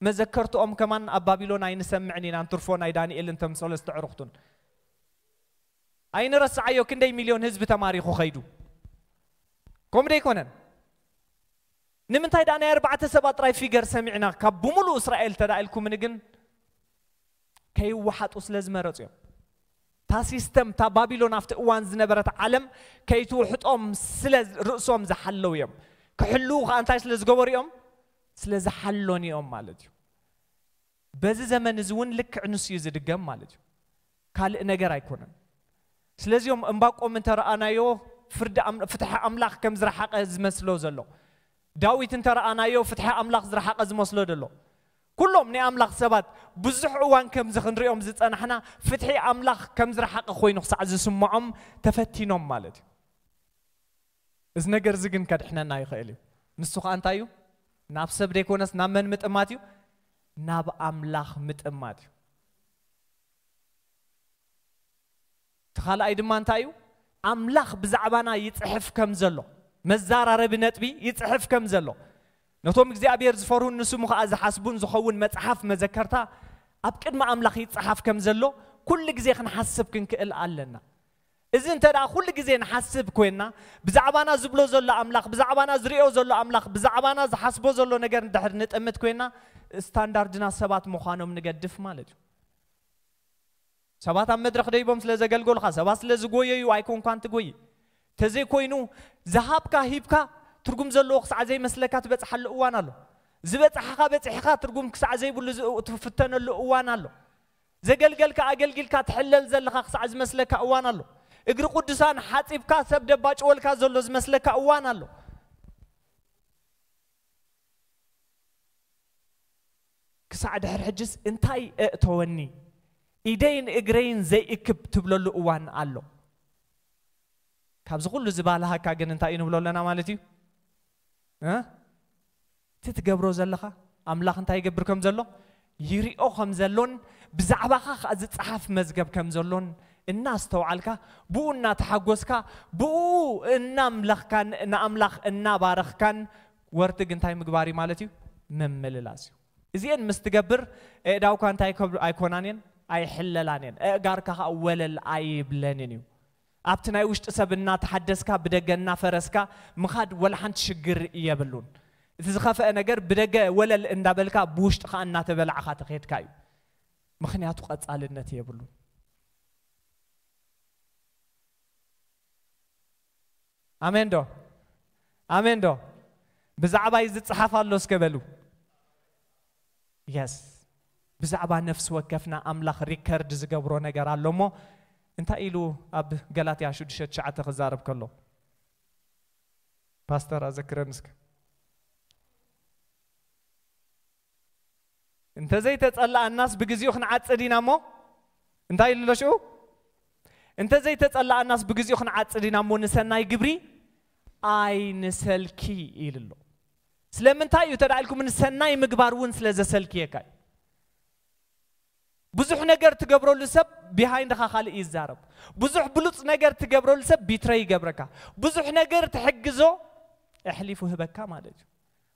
መዘከርትኦም ከማን ኣብ ባቢሎን ኣይንሰምዕን ኢና፣ እንትርፎ ናይ ዳንኤልን እቶም ሰለስተ ዕሩኽቱን። ኣይንረስዓዮ፣ ክንደይ ሚልዮን ህዝቢ ተማሪኹ ኸይዱ። ከምኡ ዶ ኣይኮነን? ንምንታይ ደኣ ናይ ኣርባዕተ ሰባት ጥራይ ፊገር ሰሚዕና ካብ ብምሉእ እስራኤል ተዳኢልኩምኒ ግን ከይወሓጡ ስለ ዝመረጹ እዮም። እታ ሲስተም፣ እታ ባቢሎን ኣብቲ እዋን ዝነበረት ዓለም ከይትውሕጦም ስለ ርእሶም ዝሓለዉ እዮም። ክሕልዉ ከኣ እንታይ ስለ ዝገበሩ እዮም? ስለ ዝሓሎን እዮም ማለት እዩ። በዚ ዘመን እዚ እውን ልክዕ ንሱ እዩ ዝድገም ማለት እዩ። ካልእ ነገር ኣይኮነን። ስለዚኦም እምባቆም እንተረኣናዮ ፍርዲ ኣም-፣ ፍትሒ ኣምላኽ ከም ዝረሓቐ ዝመስሎ ዘሎ፣ ዳዊት እንተረኣናዮ ፍትሒ ኣምላኽ ዝረሓቐ ዝመስሎ ዘሎ፣ ኩሎም ናይ ኣምላኽ ሰባት ብዙሕ እዋን ከምዚ ክንሪኦም ዝጸናሕና ፍትሒ ኣምላኽ ከም ዝረሓቐ ኮይኑ ክሳዕ ዝስምዖም ተፈቲኖም ማለት እዩ። እዚ ነገር እዚ ግን ከድሕነና ይኽእል እዩ። ንሱ ኸኣ እንታይ እዩ? ናብ ሰብ ደይኮነስ ናብ መን ምጥማት እዩ? ናብ ኣምላኽ ምጥማት እዩ። እቲ ካልኣይ ድማ እንታይ እዩ? ኣምላኽ ብዛዕባና ይጽሕፍ ከም ዘሎ፣ መዛራረቢ ነጥቢ ይጽሕፍ ከም ዘሎ፣ ነቶም እግዚኣብሔር ዝፈርሁን ንስሙ ኸኣ ዝሓስቡን ዝኸውን መጽሓፍ መዘከርታ ኣብ ቅድሚ ኣምላኽ ይጽሓፍ ከም ዘሎ ኩሉ ግዜ ክንሓስብ ክንክእል ኣለና። እዚ እንተ ደኣ ኩሉ ግዜ ንሓስብ ኮይንና፣ ብዛዕባና ዝብሎ ዘሎ ኣምላኽ፣ ብዛዕባና ዝርእዮ ዘሎ ኣምላኽ፣ ብዛዕባና ዝሓስቦ ዘሎ ነገር እንድሕር ንጥምት ኮይንና፣ ስታንዳርድና ሰባት ምዃኖም ንገድፍ ማለት እዩ። ሰባት ኣብ መድረኽ ደይቦም ስለ ዘገልገሉኻ፣ ሰባት ስለ ዝጎየዩ ኣይኮንኳን ትጎይ። ተዘይኮይኑ፣ ዝሃብካ ሂብካ ትርጉም ዘለዎ ክሳዕ ዘይመስለካ ትበጽሓሉ እዋን ኣሎ። ዝበጽሓኻ በጺሕኻ ትርጉም ክሳዕ ዘይብሉ ዝ-፣ ትፍተነሉ እዋን ኣሎ። ዘገልገልካ ኣገልጊልካ ትሕለል ዘለኻ ክሳዕ ዝመስለካ እዋን ኣሎ። እግሪ ቅዱሳን ሓጺብካ ሰብ ደባጭወልካ ዘሎ ዝመስለካ እዋን ኣሎ። ክሳዕ ድሕር ሕጅስ እንታይ እእተወኒ? ኢደይን እግረይን ዘይእክብ ትብለሉ እዋን ኣሎ። ካብዚ ኩሉ ዝባልሃካ ግን እንታይ እዩ ንብሎ ኣለና ማለት እዩ? እ? እቲ ትገብሮ ዘለኻ ኣምላኽ እንታይ ይገብር ከም ዘሎ ይሪኦ ከም ዘሎን ብዛዕባኻ ኸኣ ዝጸሓፍ መዝገብ ከም ዘሎን እናስተውዓልካ፣ ብኡ እናተሓጎስካ፣ ብኡ እናምለኽካን ንኣምላኽ እናባረኽካን ወርትግ እንታይ ምግባር እዩ ማለት እዩ? ምምልላስ እዩ። እዚኤን ምስ ትገብር፣ ኣእዳውካ እንታይ ከብሉ ኣይኮናን እየን? ኣይሕለላን እየን። ኣእጋርካ ኸኣ ወለል ኣይብለንን እዩ። ኣብቲ ናይ ውሽጢ ሰብ እናተሓደስካ፣ ብደገ እናፈረስካ ምኻድ ወላ ሓንቲ ሽግር የብሉን። እቲ ዝኸፍአ ነገር ብደገ ወለል እንዳበልካ፣ ብውሽጢ ኸኣ እናተበላዕኻ ተኸድካ እዩ። ምኽንያቱ ቀጻልነት የብሉን። ኣሜን ዶ? ኣሜን ዶ? ብዛዕባይ ዝጸሓፍ ኣሎ እስከ በሉ። የስ። ብዛዕባ ነፍሲ ወከፍና ኣምላኽ ሪከርድ ዝገብሮ ነገር ኣሎ እሞ፣ እንታይ ኢሉ ኣብ ገላትያ ሽዱሽተ ትሽዓተ ክዛረብ ከሎ? ፓስተር ኣዘክረን እስከ። "እንተ ዘይተጸላኣናስ ብግዚኡ ክንዓጽድ ኢና እሞ?" እንታይ ኢሉ ኣሎ ሽዑ? "እንተ ዘይተጸላኣናስ ብግዚኡ ክንዓጽድ ኢና እሞ ንሰናይ ግብሪ ኣይንሰልኪ" ኢሉ ኣሎ። ስለምንታይ እዩ ተዳ ኢልኩም? ንሰናይ ምግባር እውን ስለ ዘሰልክየካ እዩ። ብዙሕ ነገር ትገብረሉ ሰብ ቢሃይንድኻ ካልእ ይዛረብ። ብዙሕ ብሉጽ ነገር ትገብረሉ ሰብ ቢትረይ ይገብረካ። ብዙሕ ነገር ትሕግዞ ኣሕሊፉ ህበካ ማለት እዩ።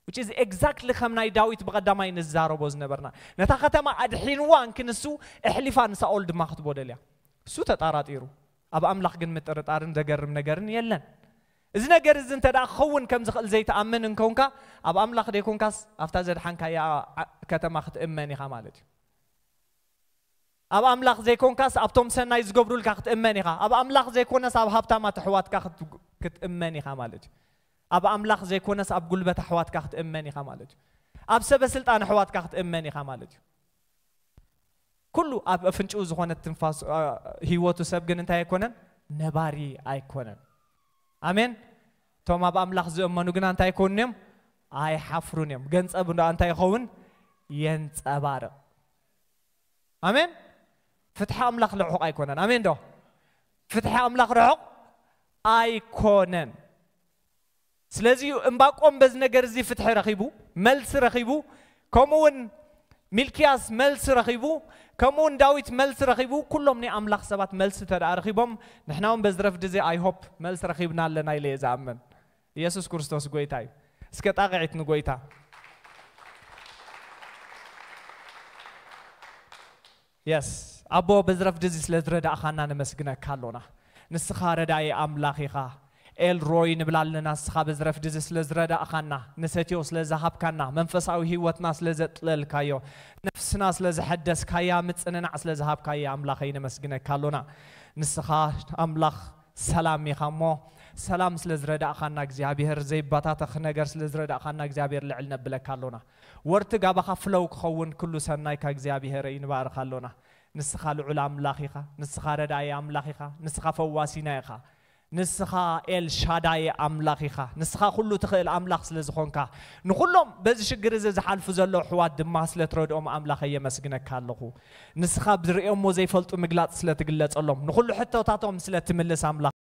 Which is exactly ከም ናይ ዳዊት ብቐዳማይ ንዛረቦ ዝነበርና። ነታ ከተማ ኣድሒንዋ እንክንሱ ኣሕሊፋ ንሳኦል ድማ ክትቦ ደልያ። እሱ ተጣራጢሩ። ኣብ ኣምላኽ ግን ምጥርጣርን ዘገርም ነገርን የለን። እዚ ነገር እዚ እንተ ደኣ ክኸውን ከም ዝኽእል ዘይትኣምን እንከውንካ፣ ኣብ ኣምላኽ ደይኮንካስ ኣብታ ዘድሓንካያ ዓ-፣ ከተማ ክትእመን ኢኻ ማለት እዩ። ኣብ ኣምላኽ ዘይኮንካስ ኣብቶም ሰናይ ዝገብሩልካ ክትእመን ኢኻ። ኣብ ኣምላኽ ዘይኮነስ ኣብ ሃብታማት ኣሕዋትካ ክት-፣ ክትእመን ኢኻ ማለት እዩ። ኣብ ኣምላኽ ዘይኮነስ ኣብ ጉልበት ኣሕዋትካ ክትእመን ኢኻ ማለት እዩ። ኣብ ሰበ ስልጣን ኣሕዋትካ ክትእመን ኢኻ ማለት እዩ። ኩሉ ኣብ ኣፍንጭኡ ዝኾነ ትንፋስ ህይወቱ ሰብ ግን እንታይ ኣይኮነን? ነባሪ ኣይኮነን። ኣሜን። እቶም ኣብ ኣምላኽ ዝእመኑ ግና እንታይ ይኮኑ እዮም? ኣይሓፍሩን እዮም። ገንጸብ እንዳ እንታይ ይኸውን? የንጸባርቕ። ኣሜን። ፍትሒ ኣምላኽ ልዑቕ ኣይኮነን። ኣሜን ዶ? ፍትሒ ኣምላኽ ርሑቕ ኣይኮነን። ስለዚ እዩ እምባቆም በዚ ነገር እዚ ፍትሒ ረኺቡ፣ መልሲ ረኺቡ፣ ከምኡ እውን ሚልክያስ መልሲ ረኺቡ፣ ከምኡ እውን ዳዊት መልሲ ረኺቡ። ኩሎም ናይ ኣምላኽ ሰባት መልሲ ተደኣ ረኺቦም፣ ንሕና እውን በዚ ረፍዲ እዚ ኣይሆፕ መልሲ ረኺብና ኣለና ኢለ እየ ዝኣምን። ኢየሱስ ክርስቶስ ጎይታ እዩ። እስከ ጣቕዒት ንጎይታ። የስ ኣቦ፣ በዚ ረፍዲ እዚ ስለ ዝረዳእኻና ነመስግነካ ኣሎና። ንስኻ ረዳኢ ኣምላኽ ኢኻ። ኤልሮይ ንብላ ኣለና። ንስኻ በዚ ረፍዲ እዚ ስለ ዝረዳእኻና፣ ንሰትዮ ስለ ዝሃብካና፣ መንፈሳዊ ህይወትና ስለ ዘጥለልካዮ፣ ነፍስና ስለ ዘሐደስካያ፣ ምጽንናዕ ስለ ዝሃብካያ ኣምላኸይ ነመስግነካ ኣሎና። ንስኻ ኣምላኽ ሰላም ኢኻ እሞ፣ ሰላም ስለ ዝረዳእኻና እግዚኣብሔር፣ ዘይባታተኽ ነገር ስለ ዝረዳእኻና እግዚኣብሔር ልዕል ነብለካ ኣሎና። ወርቲ ጋባኻ ፍለው ክኸውን ኩሉ ሰናይካ እግዚኣብሔር ይንባርኽ ኣሎና። ንስኻ ልዑል ኣምላኽ ኢኻ። ንስኻ ረዳኢ ኣምላኽ ኢኻ። ንስኻ ፈዋሲና ኢኻ። ንስኻ ኤልሻዳይ ኣምላኽ ኢኻ። ንስኻ ኩሉ ትኽእል ኣምላኽ ስለ ዝኾንካ፣ ንኹሎም በዚ ሽግር እዚ ዝሓልፉ ዘለዉ ኣሕዋት ድማ ስለ ትረድኦም ኣምላኸይ የመስግነካ ኣለኹ። ንስኻ ዝርእዮሞ ዘይፈልጡ ምግላጽ ስለ ትግለጸሎም፣ ንኹሉ ሕቶታቶም ስለ ትምልስ ኣምላኽ